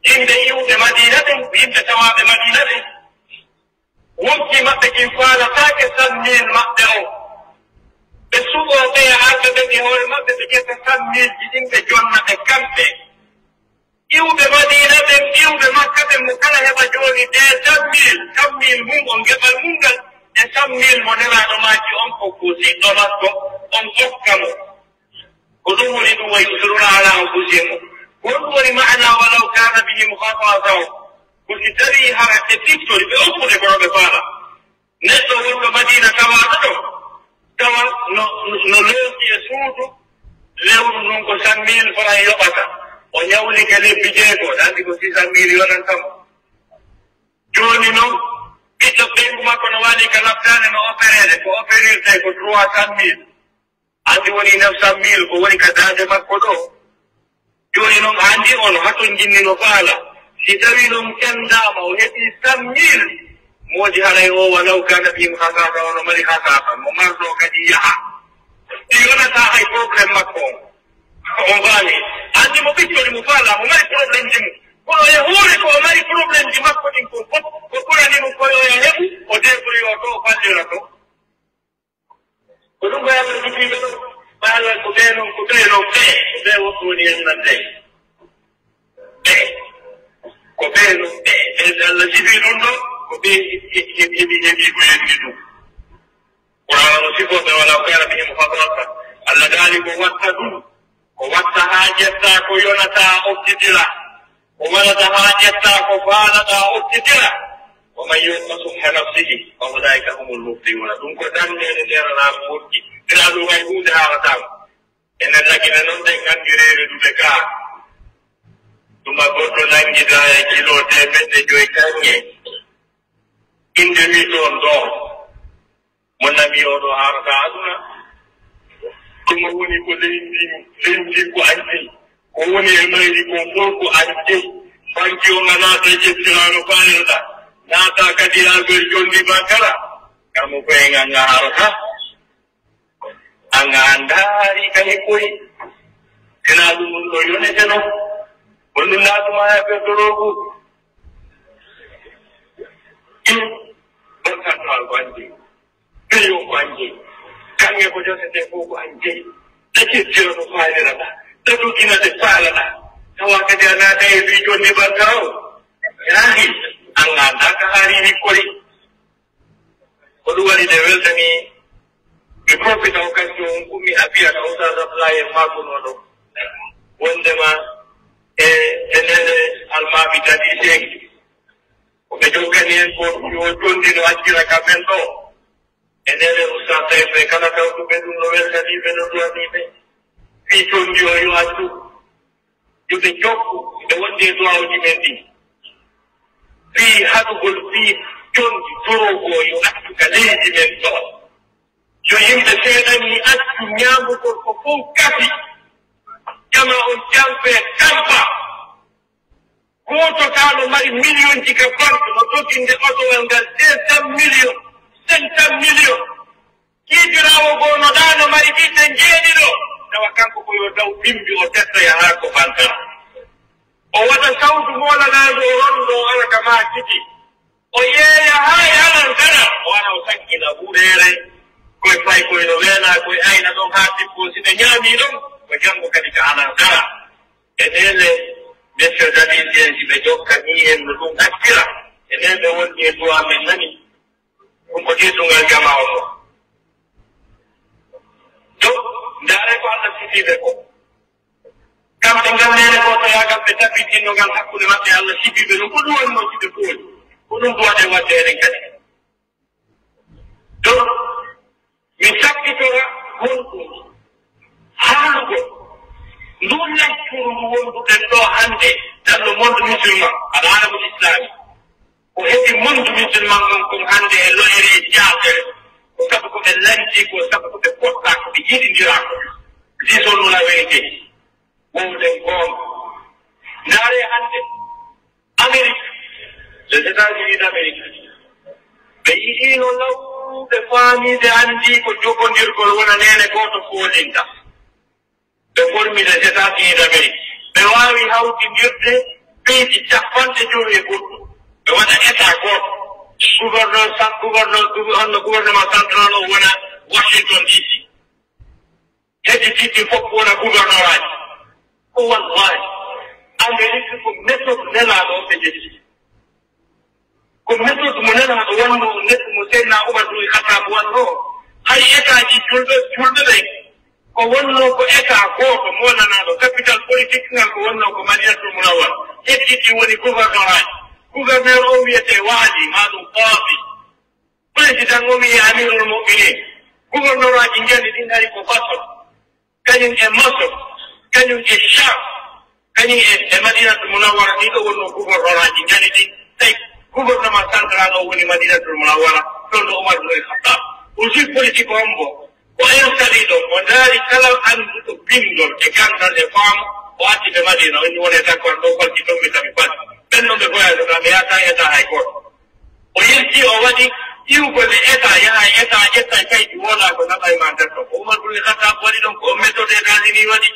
Yimɓe iwɓe Madina ɓen, yimɓe tawaaɓe Madina ɓen, wonki maɓɓe kin faalataake cent mille maɓɓe o. Ɓe suɓoo ɓe arɓe ɓen e hoore maɓɓe, ɓe ƴetta cent mille ji ɗin ɓe jonna ɓe kamɓe. Iwɓe Madiina ɓen, iwɓe Makka ɓen, mo kala heɓa jooni deux cent mille, cent mille mum on, geɓal mum ngal, e cent mille mo Nelaaɗo maaji on, ko, ko siɗɗo makko, on okka mo. Ko ɗum woni ɗum, ويؤثرون على أنفسهم. Ko ɗum woni maana, ولو كان بهم خصاصة. Ko si tawii hara ɓe fittori, ɓe okkude ko ɓe faala. Neɗɗo wonɗo Madiina tawaaɗo ɗo, tawa no, no, no loosi e suudu, lewru ndun ko cent mille francs yoɓata. O ñawlike lebbi jeego, aɗa anndi ko six cent mille yonanta mo. Jooni non, ɓiɗɗo ɓeyngu makko no waali ka laptaane, no opereede, ko operirtee ko trois cent mille. Anndi woni neuf cent mille ko woni ka daande makko ɗo. Jooni non, anndi on haton jinni no faala. Si tawii non ƴanndaama, o heɓii cent mille, moodi haray o, ولو كان بهم خصاصة, ono mari خصاصة, mo marɗo kadi yaha. Ɗi yonataa hay problème makko on. On faami? Anndi mo ɓiɗɗo ɗi mo faala, mo mari problème ji mum. Kono e hoore ko o mari problème ji makko ɗin ko fof, ko ɓurani mo ko yo o heɓu, o débrouille o to, o fallira to. Ko ɗum ko Yalla jogiiɓe ɗo. Ɓe Allah ko ɓe non, ko ɓe non, ɓe, ko ɓe woɓɓe woni e nande. Ɓe, ko ɓe non, ɓe, ɓe, ɓe Allah sifi ɗum ɗo, ko ɓe heɓi, heɓi, heɓi, heɓi ko yetti ɗum. Qur'aana no sifoo ɓe, ولو كان بهم خصاصة. Allah daali ko watta ɗum, ko watta haa ƴetta ko yonataa okkitira. O waɗata haa ƴetta ko faalaɗaa okkitira. ومن يوق شح نفسه فأولئك هم المفلحون. Ɗum ko darndeede ndeeranaaɗo wonki. Sina ɗum hay huunde haarataa mo. Enen lagine non ɗen anndi reere duɗe gaa. Tuma goɗɗo nanngidaa e kilo teemedde joy kaŋŋe. Innde wi ɗoon ɗoo. Mo nami oɗo haarata aduna. Ɗum woni ko leydi, leydi ko añde. Ko woni e mayri kon fof ko añde. Banki o ŋa naata e ƴettiraano faalirɗa. Naata kadi affaire jonndi bankara. Kamo koye ŋa ŋa haarata. An a anndaari ka hikkoy. Sinaa ɗum ɗum ɗo yoneteno. Ko ɗum naatuma e affaire doroogu. Ɗum. Bankarɗo ko añde. Peyo ko añde. Kaŋŋe ko josete fof ko añde. Ɗaccitira no faalirata. Ɗaɗuɗina ɗe faalata. Tawa kadi a naata e wi jonde banka o. Yaani, an a anndaa ka haari wikkori. Ko ɗum waɗi nde weltani mi profita o kanko on kummi a fiyata o sa Abdoulaye en maakunoo ɗo. Wondema e, e nene almaami daɗi seegi. Ko ɓe jokkani en ko yo jonndi no accira ka men ɗo. E ndeen e Oustaz Taïf e kala tawtuɓe ɗum no weltanii ɓe, no duwanii ɓe. Fii conndi o yo accu, yo ɓe jokku ɓe wonde e duwawuuji men ɗi. Fii haɗugol fii conndi doroogu o yo accu ka leydi men ɗo. Yo yimɓe seeɗanii accu ñaamugol ko fof kafi. Jama on jampe tampa. Gooto kaa no mari miliyonji ka banque, no joginde otowal ngal deux cent millions, cinq cent millions. Kiitiraawo goo no ɗaa no mari ɓiɓɓe njeeɗiɗo, tawa kanko ko yo daw bimbi o tetta yahaa ko bantara. O waɗa sawtu moolanaandu o rondo o ara ka maakiti. O yeeya haa e alandara, o ara o sakkina huɗeere. Koye fay koye no weena, koye ayna ɗon haa tippo, si ɓe ñaamii ɗon, ko janngo kadi ka alandara. E ɗeele, Monsieur Dadis en, si ɓe jokka nii en no ɗum accira, e ɓeen ɓe wonni e duwaa men nani, ɗum ko teddungal jamaa on. Donc, ndaare ko Allah sifiiɓe ko. Kamɓe ngal neene ko to yaagal ɓe tabitinno ngal hakkunde maɓɓe Allah sifiiɓe no ko ɗum wonnoo si ɓe pooli. Ko ɗum duwaɗen waɗde enen kadi. Donc, mi sakkitora honɗum haalugol ndun laccuru ndu wonduɗen ɗo hannde dans le monde musulman, al alamul islami. Ko heɓi monde musulman on kon hannde e loyere e jaafere, ko sabu ko ɓe lanci, ko sabu ko ɓe potta, ko ɓe yiɗindira ko. Disons-nous la vérité. Wowden goonga. Ndaaree hannde, Amerik, Les États-Unis d'Amérique, ɓe yi'iino law, ɓe faami, ɓe anndi ko jogondirgol wona neene gooto foolinta. Ɓe formi les États-Unis d'Amérique. Ɓe waawi hawtindirde leydi capanɗe jowi e goɗɗum. Ɓe waɗa État gooto. Gouverneur, cen-, gouverneur, gouver-, honno gouvernement central o wona Washington D C. Heddii ɗi fof wona gouvernoraaji. Ko wallahi, Amerique ko méthode nelaaɗo on ɓe ƴetti. Ko méthode mo nelaaɗo wannoo, neɗɗo mo Seydina Umar bun Khattab wannoo. Hay État ji julɓe, julɓe ɓen, ko wonnoo ko État gooto molanaaɗo, capital politique ngal ko wonnoo ko Madinatul Munawwara. Heddii ɗi woni gouvernoraaji. Gouverneur o wiyetee waali, maa ɗum qaadi. Président o wiyee Amirul Mu'minin. Gouvernoraaji njanɗi ɗin ari ko Basra, kañum e Masr, kañum e Sham, kañum e, e Madinatul Munawwara, ɗin ɗo wonnoo gouvernoraaji njanɗi ɗin. Tawi gouvernement central o woni Madinatul Munawwara, ɗon ɗo Umar bun Khattab. O suit politique on mbo, o installé ɗon, o ndaari kala annduɗo binndol e ganndal e faamu, o arti ɓe Madina, o inni wonee d'accord ɗo, falki ɗon mi tawi fal. Ɓen ɗon ɓe voyage ɗo, ɓe yahata État hay gooto. O yilti, o waɗi iwgol e État, yaha e État, ƴetta e kaydi, wona ko naɓa e ma nder ɗon. Ko Umar bun Khattab waɗi ɗon, ko on méthode États-Unis waɗi.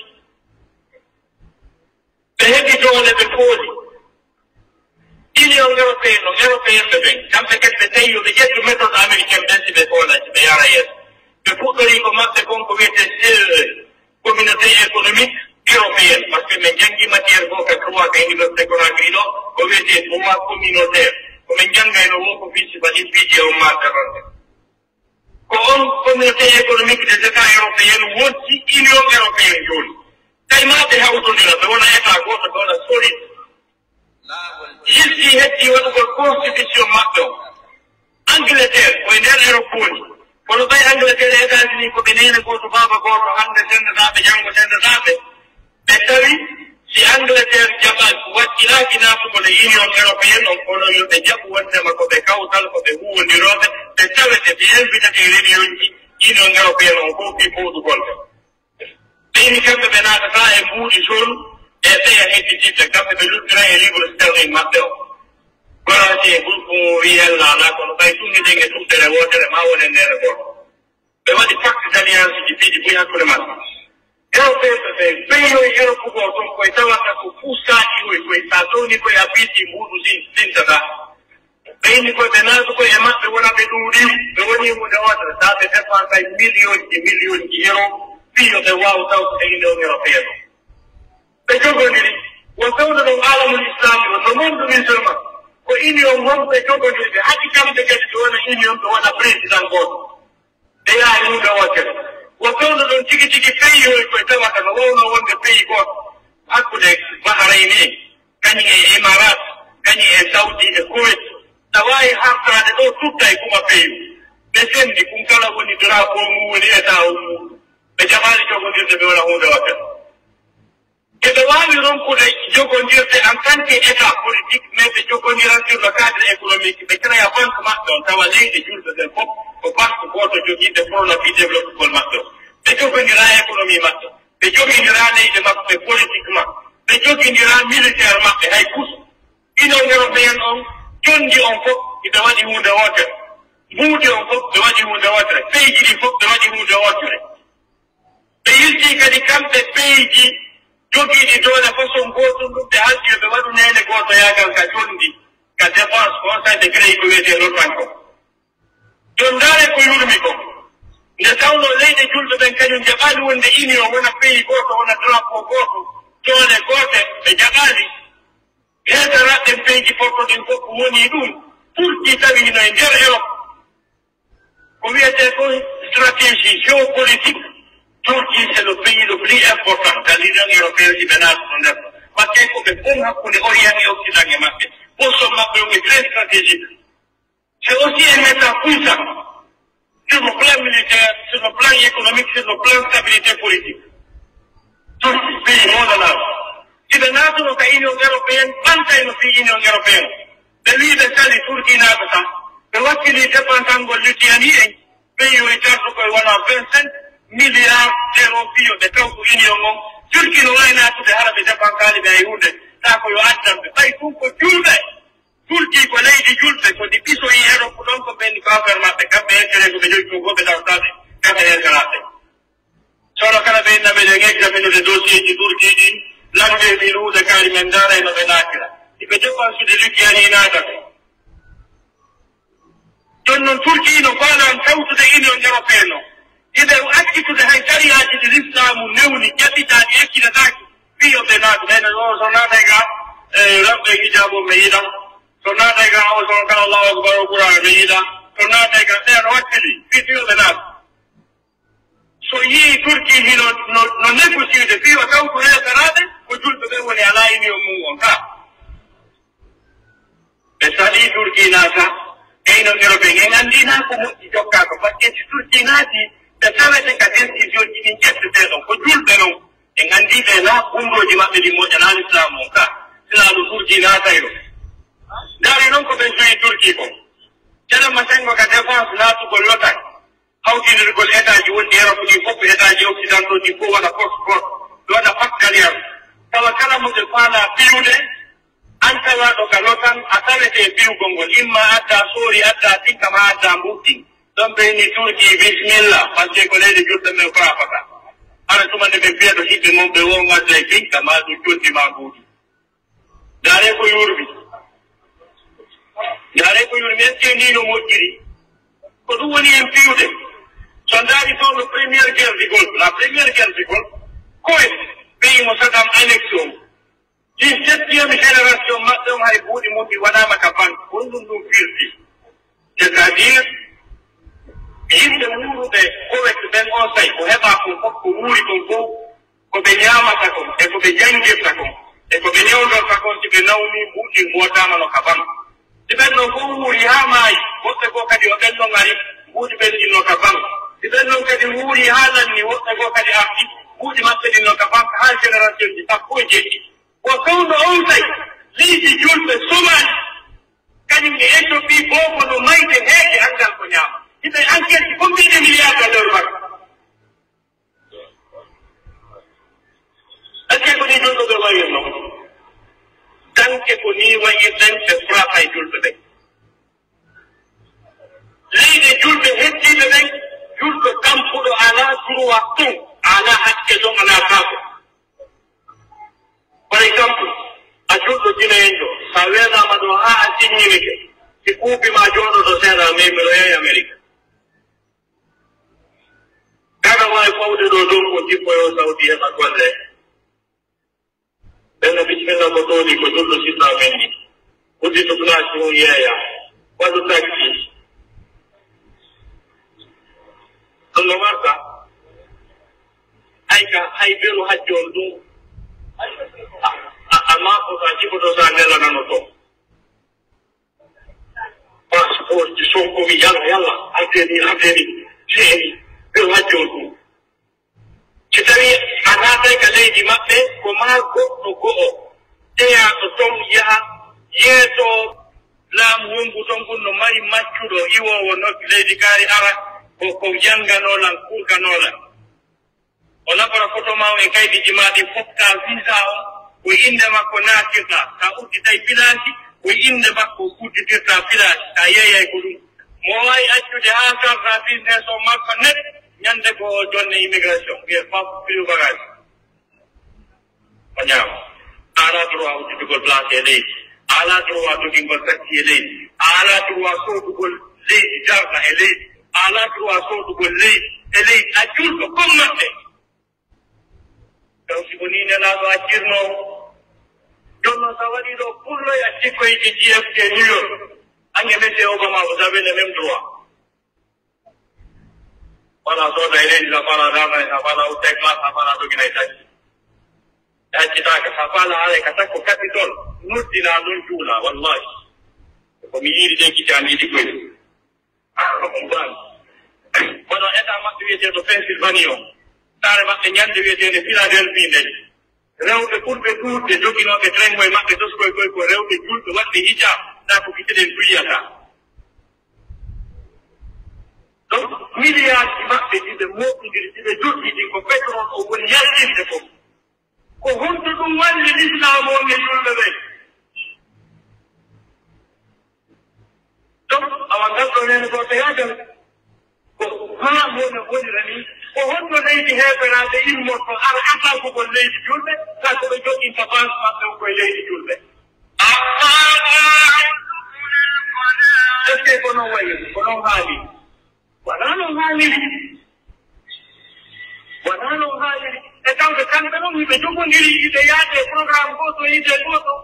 Ɓe heɓi doole, ɓe pooli. Union Européenne, no Européen ɓe ɓen, kamɓe kadi ɓe tawi yo ɓe ƴettu méthode américaine ɓen si ɓe poola, si ɓe yara yeeso. Ɓe fuɗɗori ko maɓɓe kon ko wiyetee C E E, Communauté Économique Européenne, par ce que min janngi matière goo ka trois ka Université Conakry ɗo, ko wiyetee droit communautaire. Ko min janngayno woo ko fii sifa ɗin piiji e on matière on. Ko on Communauté Économique des États Européens wonti Union Européenne jooni. Tawi maa ɓe hawtondira, ɓe wona État gooto, ɓe wona solide. Yilti heddii waɗugol constitution maɓɓe on. Angleterre, ko e nder Europe woni. Kono ɓay Angleterre e États-Unis ko ɓe neene gooto, baaba gooto, hannde senndataaɓe, janngo senndataaɓe. Ɓe tawi si Angleterre jaɓaaki, wakkilaki naatugol e Union Européenne on, kono yo ɓe jaɓu wonndema ko ɓe kawtal, ko ɓe huuwondirooɓe, ɓe tawete, ɓe invitete e réunion ji Union Européenne on fof fii fooɗugol ɓe. Ɓe ni kamɓe ɓe naatata e mbuuɗi zone e ɓeya hedditiiɓe, kamɓe ɓe luttira e livre sterling maɓɓe o. Kono si e groupe mum o wi'i yalla alaa, kono ɓay tunniɗen e tuddere wootere, ma wonen neene gooto. Ɓe waɗi pacte d'alliance ji piiji buy hakkunde maɓɓe. Européen ɓe ɓe, pays yo e Europe ko toon koye tawata ko fuusaaɗi koye, koye sa towni koye a piiti mbuuɗu sin-, sintataa. Ɓe inni koye ɓe naatu koye e maɓɓe wona ɓe ɗuuɗi, ɓe woni huunde wootere, sa ɓe dépensay million ji, million ji euro, fii yo ɓe waaw tawtude Union Européenne o. Ɓe jogondiri, won fewndo ɗon alamul islami o, no monde musulman, ko union won ɓe jogondiri, ɓe haɗi kamɓe kadi ɓe wona union, ɓe wona président gooto. Ɓe yaha e huunde wootere. Wo fewndo ɗon tigi tigi pays yooyu koye tawata no wawno wonde pays gooto hakkunde Bahrayni en, kañum e Imarat, kañum e Saudi e Kuwait. Tawa e hartaade ɗo tutta e kuma pays. Ɓe sendi kun kala woni drapeau mum woni état o mum. Ɓe jaɓaali jogondirde ɓe wona huunde wootere. Eɓe waawi ronkude jogondirde en tant que État politique, mais ɓe jogondiran sur le cadre économique, ɓe créa banque maɓɓe on, tawa leyɗe julɓe ɓen fof ko banque gooto jogiiɓe pour l'appui développement maɓɓe on. Ɓe jogondira économie maɓɓe, ɓe jogondira leyɗe maɓɓe politiquement, ɓe jogondira militaire maɓɓe hay kuus. Union européenne on, condi on fof, ɓe waɗi huunde wootere. Mbuuɗi on fof, ɓe waɗi huunde wootere. Pays ji ɗi fof, ɓe waɗi huunde wootere. Ɓe yiltii kadi kamɓe peyiiji jogiiɗi doole façon gootun ɗum, ɓe haldi yo ɓe waɗu neene gootoyaagal ka conndi, ka défense, conseil de grey ko wiyetee ɗon tan ko. Jon ndaare ko yurmi ko. Nde tawnoo leyɗe julɓe ɓen kañum jaɓaali wonde union wona pays gooto, wona drapeau gooto, doole goote, ɓe jaɓaali. Heeferaaɓe ɓen peyiiji pottoɗen fof ko woni ɗum, Turki tawi hino e nder Europe. Ko wiyetee ko stratégie géopolitique, Turquie c'est le pays le plus important dans l'Union européenne, si ɓe naatuno nder. Parce que ko ɓe fof hakkunde Orient et Occident e maɓɓe. Position maɓɓe on est très stratégique. C'est aussi un État puissant sur le plan militaire, sur le plan économique, sur le plan stabilité politique. Turquie, pays moolanaɗo. Si ɓe naatuno ka Union européenne, ɓantayno fii Union européenne. Ɓe wii ɓe sali Turquie naatata. Ɓe wakkili dépensangol Lituanie en, pays o e tardu koye wona vingt-cinq milliards d'euros fii yo ɓe tawtu Union on. Turquie no waawi naatude hara ɓe dépensaali ɓe hay huunde. Taa ko yo addan ɓe. Ɓay ɗum ko julɓe. Turquie ko Julɓe ko ɗi ɓisoyi Europe ɗon, ko ɓen ko affaire maɓɓe, kamɓe intérêt ko ɓe jogii ko, ko ɓe tawtaade kamɓe intérêt maɓɓe. Sono kala ɓe inna meɗen examinude dossier ji Turquie ɗin, lanndee ɗi luuɗe kaari men ndaara e no ɓe naatira. Hiɓe dépensude liggeyani naata ko. Jooni noon Turquie no faalaa tawtude Union Européenne o. Hiɓe accitude hay sariyaaji ɗi lislaamu newni, jaɓɓitaaɗi, accitataake. Fii yo ɓe naatu, ɓayno o so naatay ga, e, rewɓe hijaabu ɓe yiɗa. So naatay ga o so kala Allahu Akbar o Qur'an ɓe yiɗa. So naatay ga ɓe no wattili, fii fii yo ɓe naatu. So yii Turki hino no, no négocier fii o tawtu reeferaaɓe, ko julɓe ɓe woni alaa e union mum on ka. Ɓe salii Turki naata, e Union Européenne, en anndii naa ko moƴƴi jokkaa ko, parce que si Turki naati, ɓe tawete ka décision ji ɗin ƴettetee ɗon, ko julɓe non, en anndii ɓe naa kundooji maɓɓe ɗin moƴƴanaa Islam on ka, sinaa no Turki naatayno. Ndaari non ko ɓen joyi Turki kon. Cere masengo ka défense naatugol l'OTAN. Hawtindirgol etaaji wonɗi Europe ɗin fof, etaaji occidentaux ɗin fof waɗa force force, ɓe waɗa pacte d'alliance. Tawa kala mo ɓe faalaa piyude, an tawaaɗo ka l'OTAN, a tawete e piyugol ngol. Imma adda soori, adda tikka, ma adda mbuɗɗin. Ɗon ɓe inni Turki, bismillah, parce que ko leyɗe julɓe men frappata. Hara tuma nde ɓe piya ɗo hiɓɓe mum, ɓe wo on adda e tikka, ma ɗum joddi ma mbuɗi. Ndaaree ko yurbi. Ndaaree ko yurbi. Est-ce que nii no moƴƴiri? Ko ɗum woni en piyude. So ndaari toon no première guerre du Golfe, la première guerre du Golfe, Koweït, pays mo Saddam annexe on. Ɗin septième génération maɓɓe on hay buuɗi mum ɗi waɗaama ka banque. Honɗum ɗum firti? C'est-à-dire, yimɓe wuuruɓe Koweït ɓen on say, ko heɓaa kon fof, ko wuuri kon fof, ko ɓe ñaamata kon, e ko ɓe janngirta kon, e ko ɓe newndorta kon, si ɓe nawni, mbuuɗi mbootaama no ka ban. Si ɓen ɗon fof wuuri haa maayi, woɓɓe goo kadi o ɓen ɗon ari, mbuuɗi ɓen ɗin no ka ban. Si ɓen ɗon kadi wuuri haa lanni, woɓɓe goo kadi arti, mbuuɗi maɓɓe ɗin no ka ban, haa génération ji sappo e jeeɗiɗi. Ko fewndo on tawi leydi julɓe Somali, kañum e Éthiopie, boobo no mayde heede anngal ko ñaama. Hiɓe enquête combien de milliards de dollars mbaɗa? Est-ce que ko ni julɓe ɓe wayirno? Tanke ko ni wayirɗen ɓe frappay julɓe ɓe. Leyɗe julɓe heddiiɓe ɓen, julɗo tampuɗo alaa droit ton, alaa hakke ton, alaa faabo. Par exemple, a julɗo dineejo, so a weenaama ɗo haa a siññinike, si kuuɓi ma jooɗoto seeɗa, mais miɗo yehi Amerique. Kaɗa waawi fawde ɗo dow ko jippoyo Saudi heɓa golle. Ɓen no bisimilla ko ɗooni ko julɗo sifra men ni. Udditu place mum yeeya. Waɗu taxi. Ɗum no warta. Hay ka, hay beru hajjoon ɗum. A, a, a maako sa jiboto sa nelanano to. Passeport ji Sonko wi yalla, yalla. Affaire ni, affaire ni. Jeeni. Beru hajjoon ɗum. Si tawii a naatay ka leydi maɓɓe, ko maa goɗɗo go'o jeyaaɗo ton yaha yeeso laamu wongu ton, ngun no mari maccuɗo iwoowo nokki leydi kaari, ara ko, ko jannganoo lan, kurganoo lan. O nafora foto maa on e kaydiiji maa ɗin, fofta visa on, ko innde makko naatirta. Ka udditay pilaasi, ko innde makko udditirta pilaasi. Ka yeeyay ko ɗum. Mo waawi accude haa sarta business o makko net, ñande ko o jonne immigration, wiye fam pilu bagage. O ñaama. A alaa droit udditugol place e leydi. A alaa droit dogingol taxi e leydi. A alaa droit soodugol leydi darna e leydi. A alaa droit soodugol leydi e leydi. A julɗo comme maɓɓe. Taw si ko nii Nelaaɗo accirnoo, jooni noon so a waɗii ɗo pulloy a cikkoyde J F K New York, aan e Monsieur Obama, vous avez le même droit. Wala sooda e leydi, sa fala dama, sa fala utte classe, sa fala dogina e taji. E accitaaka, sa fala haray ka takko Capitole, noddinaa ɗon juulaa, wallahi. Ko mi yiiri ɗen gite am yiɗi koy. Kono état maɓɓe wiyeteeɗo Pennsylvanie o, saare maɓɓe ñande wiyeteende Philadelphie nden, rewɓe ɓurɓe ɗuuɗde joginooɓe train e maɓɓe toskoy koy ko rewɓe julɓe waɗɓe hijab, na ko gite ɗen duyyata. Donc, milliard ji maɓɓe ɗi ɓe moɓɓindiri, ɗi ɓe jogii ɗin, ko pétrole o woni yaltinde fof. Ko honto ɗum walli lislaam on e julɓe ɓen? Ngal ɗo nene ko ɓe yagal ko haa wona wonira ni, ko honno leydi heeferaaɓe immorto ara attaquegol leydi julɓe, kaa ko ɓe joɗɗinta base maɓɓe on koye leydi julɓe? Est-ce que ko non wayi? Ko non haali? Wala non haali. Wala non haali. E tawde kamɓe non hiɓe jogondiri, hiɓe yaade e programme gooto, idée gooto.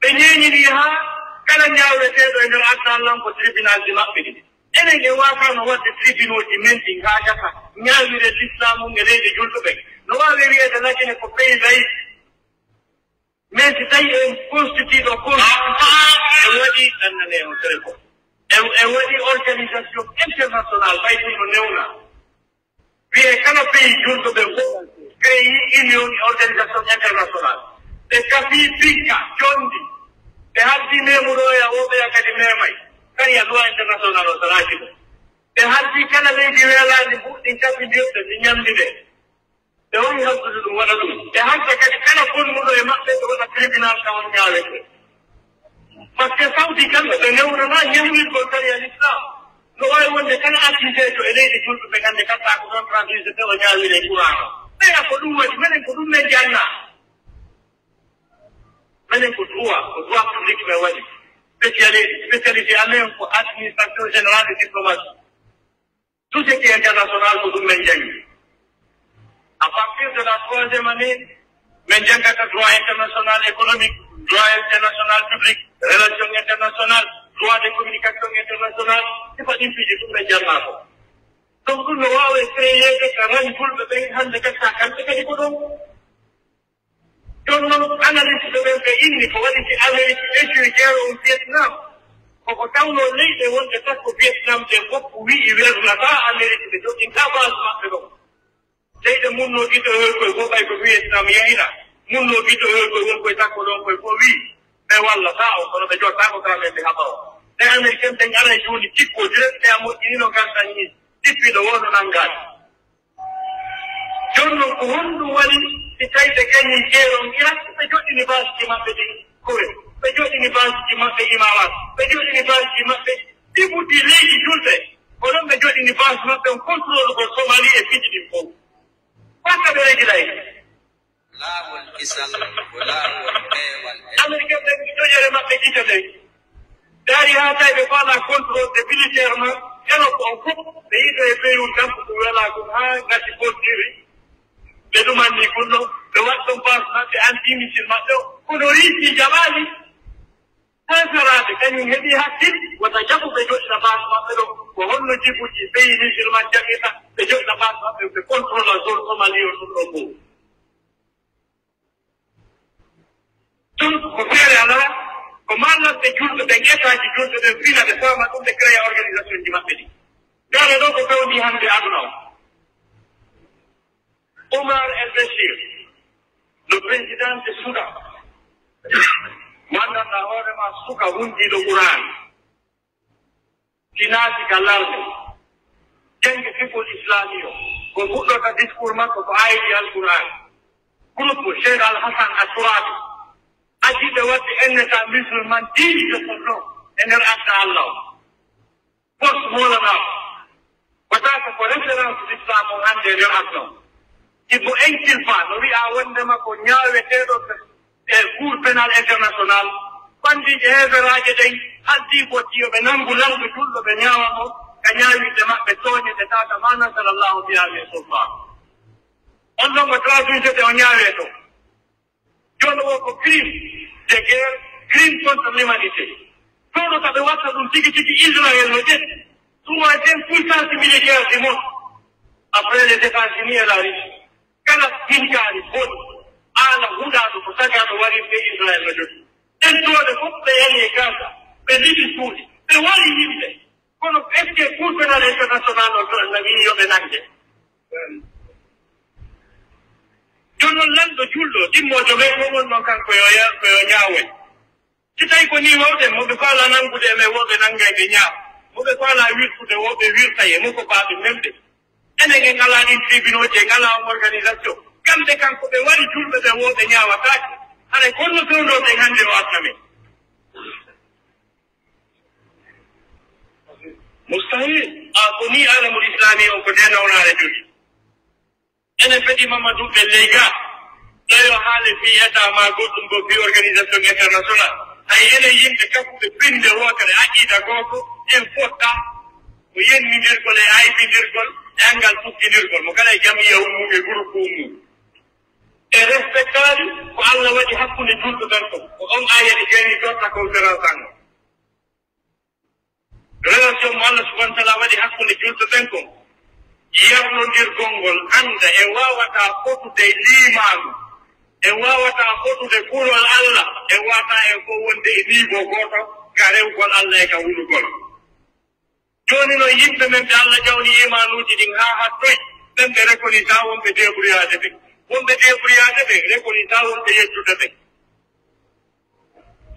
Ɓe ñeeñini haa kala ñaaweteeɗo e nder adnallan ko tribunalji maɓɓe ɗin. Enen en waawano waɗde tribunauji men ɗi ngaajata ñaawire l'islam e leyɗe julɓe ɓen. No waawi wiyeede Laakine ko pays laïque. Mais si tawi en constitué ɗo constitution, en waɗi ɗannane on tere ko. En, en waɗi organisation international, ɓay ɗum no newna. Wiyee kala pays julɗo ɓe fof créé union e organisation international. Ɓe kafi fikka, conndi. Ɓe haldi memuroya o ɓeya kadi memay. Kadi a loi international o salaaki ɗum. Ɓe haldi kala leydi weelaandi mbuɗɗin kafindirɗe ndi ñamndi nde. Ɓe woni haldude ɗum waɗa ɗum. Ɓe halda kadi kala bonnuɗo e maɓɓe ɓe waɗa tribunal taw on ñaawete. Par ce que Saudi kamɓe ɓe newnana ñaawirgol sariya l'islam. No waawi wonde kala artisejo e leydi julɓe ɓe ngannde katta ko ɗon trente-huit o ñaawiri e Qur'an o. Ɓeya ko ɗum waɗi, menen ko ɗum men janna. Menen ko droit, ko droit public men waɗi. Spéciali-, spécialité amen ko administration générale et diplomatie. Tout ce qui est international ko ɗum men jangi. À partir de la troisième année, men jangata droit international économique, droit international public, relation international, droit de communication international, sifa ɗin piiji ɗum men jannga ko. Donc ɗum no waawi créeede ka ran julɓe ɓen hannde kadi sa kamɓe kadi ko ɗon. Jooni noon, analyste ɓe ɓen ɓe inni ko waɗi si Amérique ɓesiri guerre on Vietnam, koko tawno leyɗe wonɗe takko Vietnam ɗe fof wi'i wernata Amérique, ɓe joginta base maɓɓe ɗon. Leyɗe munno gito heure koye fof ɓay ko Vietnam yahira, munno gito heure koye won koye takko ɗon koye fof wi'i ɓe wallata on, kono ɓe jottaako ka men ɓe haɓa on. Ɓe Américain ɓen ara e jooni cikko direct ɓe a moƴƴinino ngartan ni, sippiɗo woo no nanngaade. Jooni noon, ko honɗum waɗi si tawi ɓe gañii guerre on Irak, ɓe joɗɗini baasiji maɓɓe ɗin Kuwait, ɓe joɗɗini baasiji maɓɓe Imaaraat, ɓe joɗɗini baasiji maɓɓe ɗi ɓurti leydi julɓe, ko ɗon ɓe joɗɗini baasi maɓɓe on contrôle ko Somalie e piiji ɗin fof. Fakka ɓe regi lay. Laawol kisal ko laawol peewal e Américain ɓen ƴoƴere maɓɓe gite ɗen. Dari haa tawi ɓe faala contrôle de militaire ma, Europe on fof, ɓe yiɗo e Beirut tan ko ɗum welaa kon haa ngati Boltiri. Ɓe ɗumanni kun ɗo, ɓe waɗi ɗon base maɓɓe anti missile maɓɓe o. Kono Russie jaɓaali. Haa saraade, kañum heɓi hakkil, wata jaɓu ɓe joɗɗina base maɓɓe ɗo. Ko honno Djibouti, pays musulman jaɓirta, ɓe joɗɗina base maɓɓe, ɓe contrôle zone Somalie o ɗum ɗo fof. Ɗum ko feere alaa, ko mallamɓe julɓe ɓen, État ji julɓe ɓen fina ɓe faama ɗum, ɓe créa organisation ji maɓɓe ɗi. Ndaare ɗo ko fewndi hannde aduna o. Omar El Bashir, le président de Soudan, mo anndanɗaa hoore ma suka hundiiɗo Qur'an. Si naati ka larde, janngi fiqhul islami o, ko fuɗɗorta discours makko ko aayiji Alqur'aan. Groupe Cheikh Al Hassan At Turabi, adiiɓe waɗde N S A musulman diini de son nom e nder aduna Allah o. Poste Mawlana o, wata ko ko référence l'islam on hannde e nder aduna o. Himo inculpa, no wi'a wonndema ko ñaaweteeɗo e Cour pénal international, ɓanndiije heeferaaje ɗen haldi ko yo ɓe nanngu lanɗo julɗo ɓe ñaawa mo ka ñaawirde maɓɓe tooñe ɗe tawata ma nasalallahu biha min sultan. On ɗon ko traduisete o ñaawee to. Jooni o ko crime de guerre, crime contre l'humanité. Ɗum ɗo ka ɓe watta ɗum tigi tigi Israël no ƴetti. Troisième puissance militaire du monde. Après les États-Unis et la Russie. Kala hinkaari boni, aala huɗaaɗo ko tagaaɗo warirde Israël no jogii. Ɓen ɗoone fof ɓe yani e Gaza, ɓe liɓi suuɗi, ɓe wari yimɓe. Kono est-ce que Cour pénal international o to na wi'i yo ɓe nannge? Jooni noon lanɗo julɗo, ɗimmoojo men o won noon kanko yo ya-, ko yo ñaawoy. Si tawi ko nii wawɗen, mo ɓe faala nanngude e men, woɓɓe nanngay ɓe ñaawa. Mo ɓe faala wirtude, woɓɓe wirtay e mo ko baaɓe memɓe. Enen en alaa ɗin tribunauji, en alaa on organisation. Kamɓe kanko ɓe wari julɓe ɓe woɓɓe ñaawataake. Haray kono fewndo ɓen hannde o adna men. Mustahil. A ko ni alamul islami on ko nde nawnaare jogii. Ene fedi Mamadou ɓe ley ga. Ɗo yo haale fii État maa goɗɗum ko fii organisation international. Hay enen yimɓe kaɓɓuɓe pinnde wootere, aqiida gooto, en fotta ko yennindirgol e aybindirgol e anngal fukkindirgol mo kala e jamiya ummum e groupe ummum. E respectaade ko Allah waɗi hakkunde julɓe ɓen kon. Ko on ayati gayni totta conférence an on. Relation mo Allah subhanahu wa taala waɗi hakkunde julɓe ɓen kon, yarlondirgol ngol, annda en waawataa fotude liimaanu, en waawataa fotude kulol Allah, en waawataa en fof wonde e niveau gooto ka rewgol Allah e ka hulugol. Jooni noon, yimɓe men ɓe Allah jawni iimaanuuji ɗin haa hattoy, ɓen ɓe reconnaître, wonɓe débrouillade ɓe, wonɓe débrouillade ɓe reconnaître, wonɓe yeddude ɓe.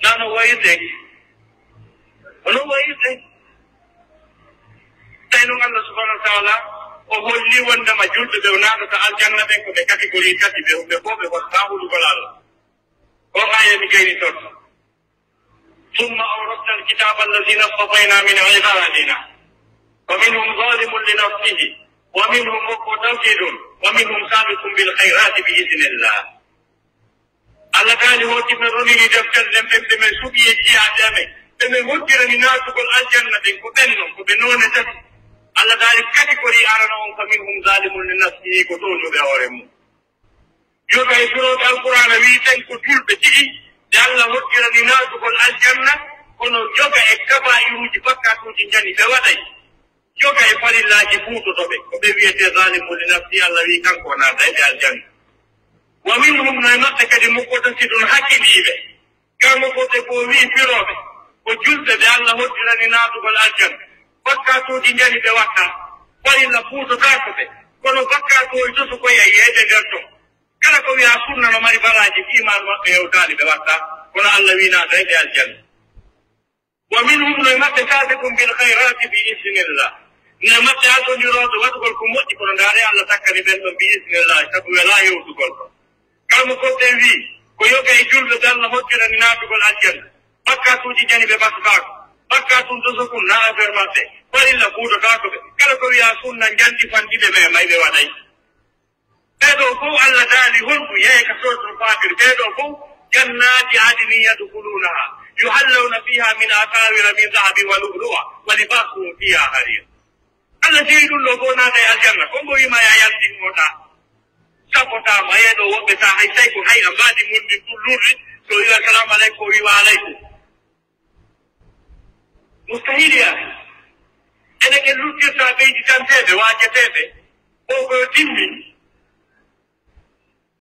Nano wayde, hono wayde. Tawi noon Allah subhanahu wa taala o holli wondema julɓe ɓe o naatata aljanna ɓen ko ɓe catégorie tati, ɓe ɓe fof ɓe wontaa hulugol Allah. O aya mi gayni toon. ثم أورثنا الكتاب الذين اصطفينا من عبادنا فمنهم ظالم لنفسه ومنهم مقتصد ومنهم سابق بالخيرات بإذن الله. Allah taali hooti men ronini deftere nden ɓen ɓe men suɓi e jiyaaɓe amen, ɓe men hoddirani naatugol aljanna ɓen, ko ɓen non, ko ɓe noone tati. Allah taali catégorie arano on, فمنهم ظالم لنفسه, ko tooñuɓe hoore mum. Yoga e firooɓe Alqur'aana wi'i ɓen ko julɓe tigi, ɓe Allah hoddirani naatugol aljanna, kono yoga e kabaa'iruuji, bakkaatuuji njani ɓe waɗay. Yoga e farillaaji fuutoto ɓe, ko ɓe wi'etee zaalimun li nafsi, Allah wi'i kanko o naatay ɓe aljanna. Wa minhum, no e maɓɓe kadi, muqtasidun, hakkiliiɓe. Kamɓe fof ɓe ko wi'i firooɓe, ko julɓe ɓe Allah hoddirani naatugol aljanna. Bakkaatuuji njani ɓe watta, farilla fuutotaako ɓe, kono bakkaatuuji toso koye e yeeyde nder ton. Kala ko wi'a sunna no mari balaaji, iimaan maɓɓe hewtaali ɓe watta, kono Allah wi'i naatay ɓe aljanna. Wa minhum, no e maɓɓe sabiqun bil khayrati bi iznillah. No e maɓɓe ardondirooɓe waɗugol ko moƴƴi, kono ndaare Allah takkani ɓen ɗon bi iznillah, sabu welaa hewtugol ɗon. Kala mo ko ɓe wi'i, ko yoga e julɓe ɓe Allah hoddirani naatugol aljanna. Bakkaatuuji njani ɓe ɓattotaako. Bakkaatun toso kun na affaire maɓɓe. Farilla fuutotaako ɓe. Kala ko wi'a sunna njanti fanɗi ɓe, ɓe may ɓe waɗay. Ɓee ɗoo fow Allah daali honɗum? Yehi ka Suratul Fatir. Ɓee ɗoo fow, جنات عدن يدخلونها يحلون فيها من أساور من ذهب ولؤلؤا ولباسهم فيها حرير. Allah jeyi ɗum ɗoo fow naata e aljanna. Ko mbo wi'ma ya yaltin mota, sabotaama. Yeɗo woɓɓe ta hay tawi ko hay a mbaadi mun ndi ɗum lurri, so wi'a assalamu aleykum, o wi'a wa aleykum. Mustahil ya. Ene ke luttirta ɓeydi tanteɓe, waajeteɓe. O ko yo timmi.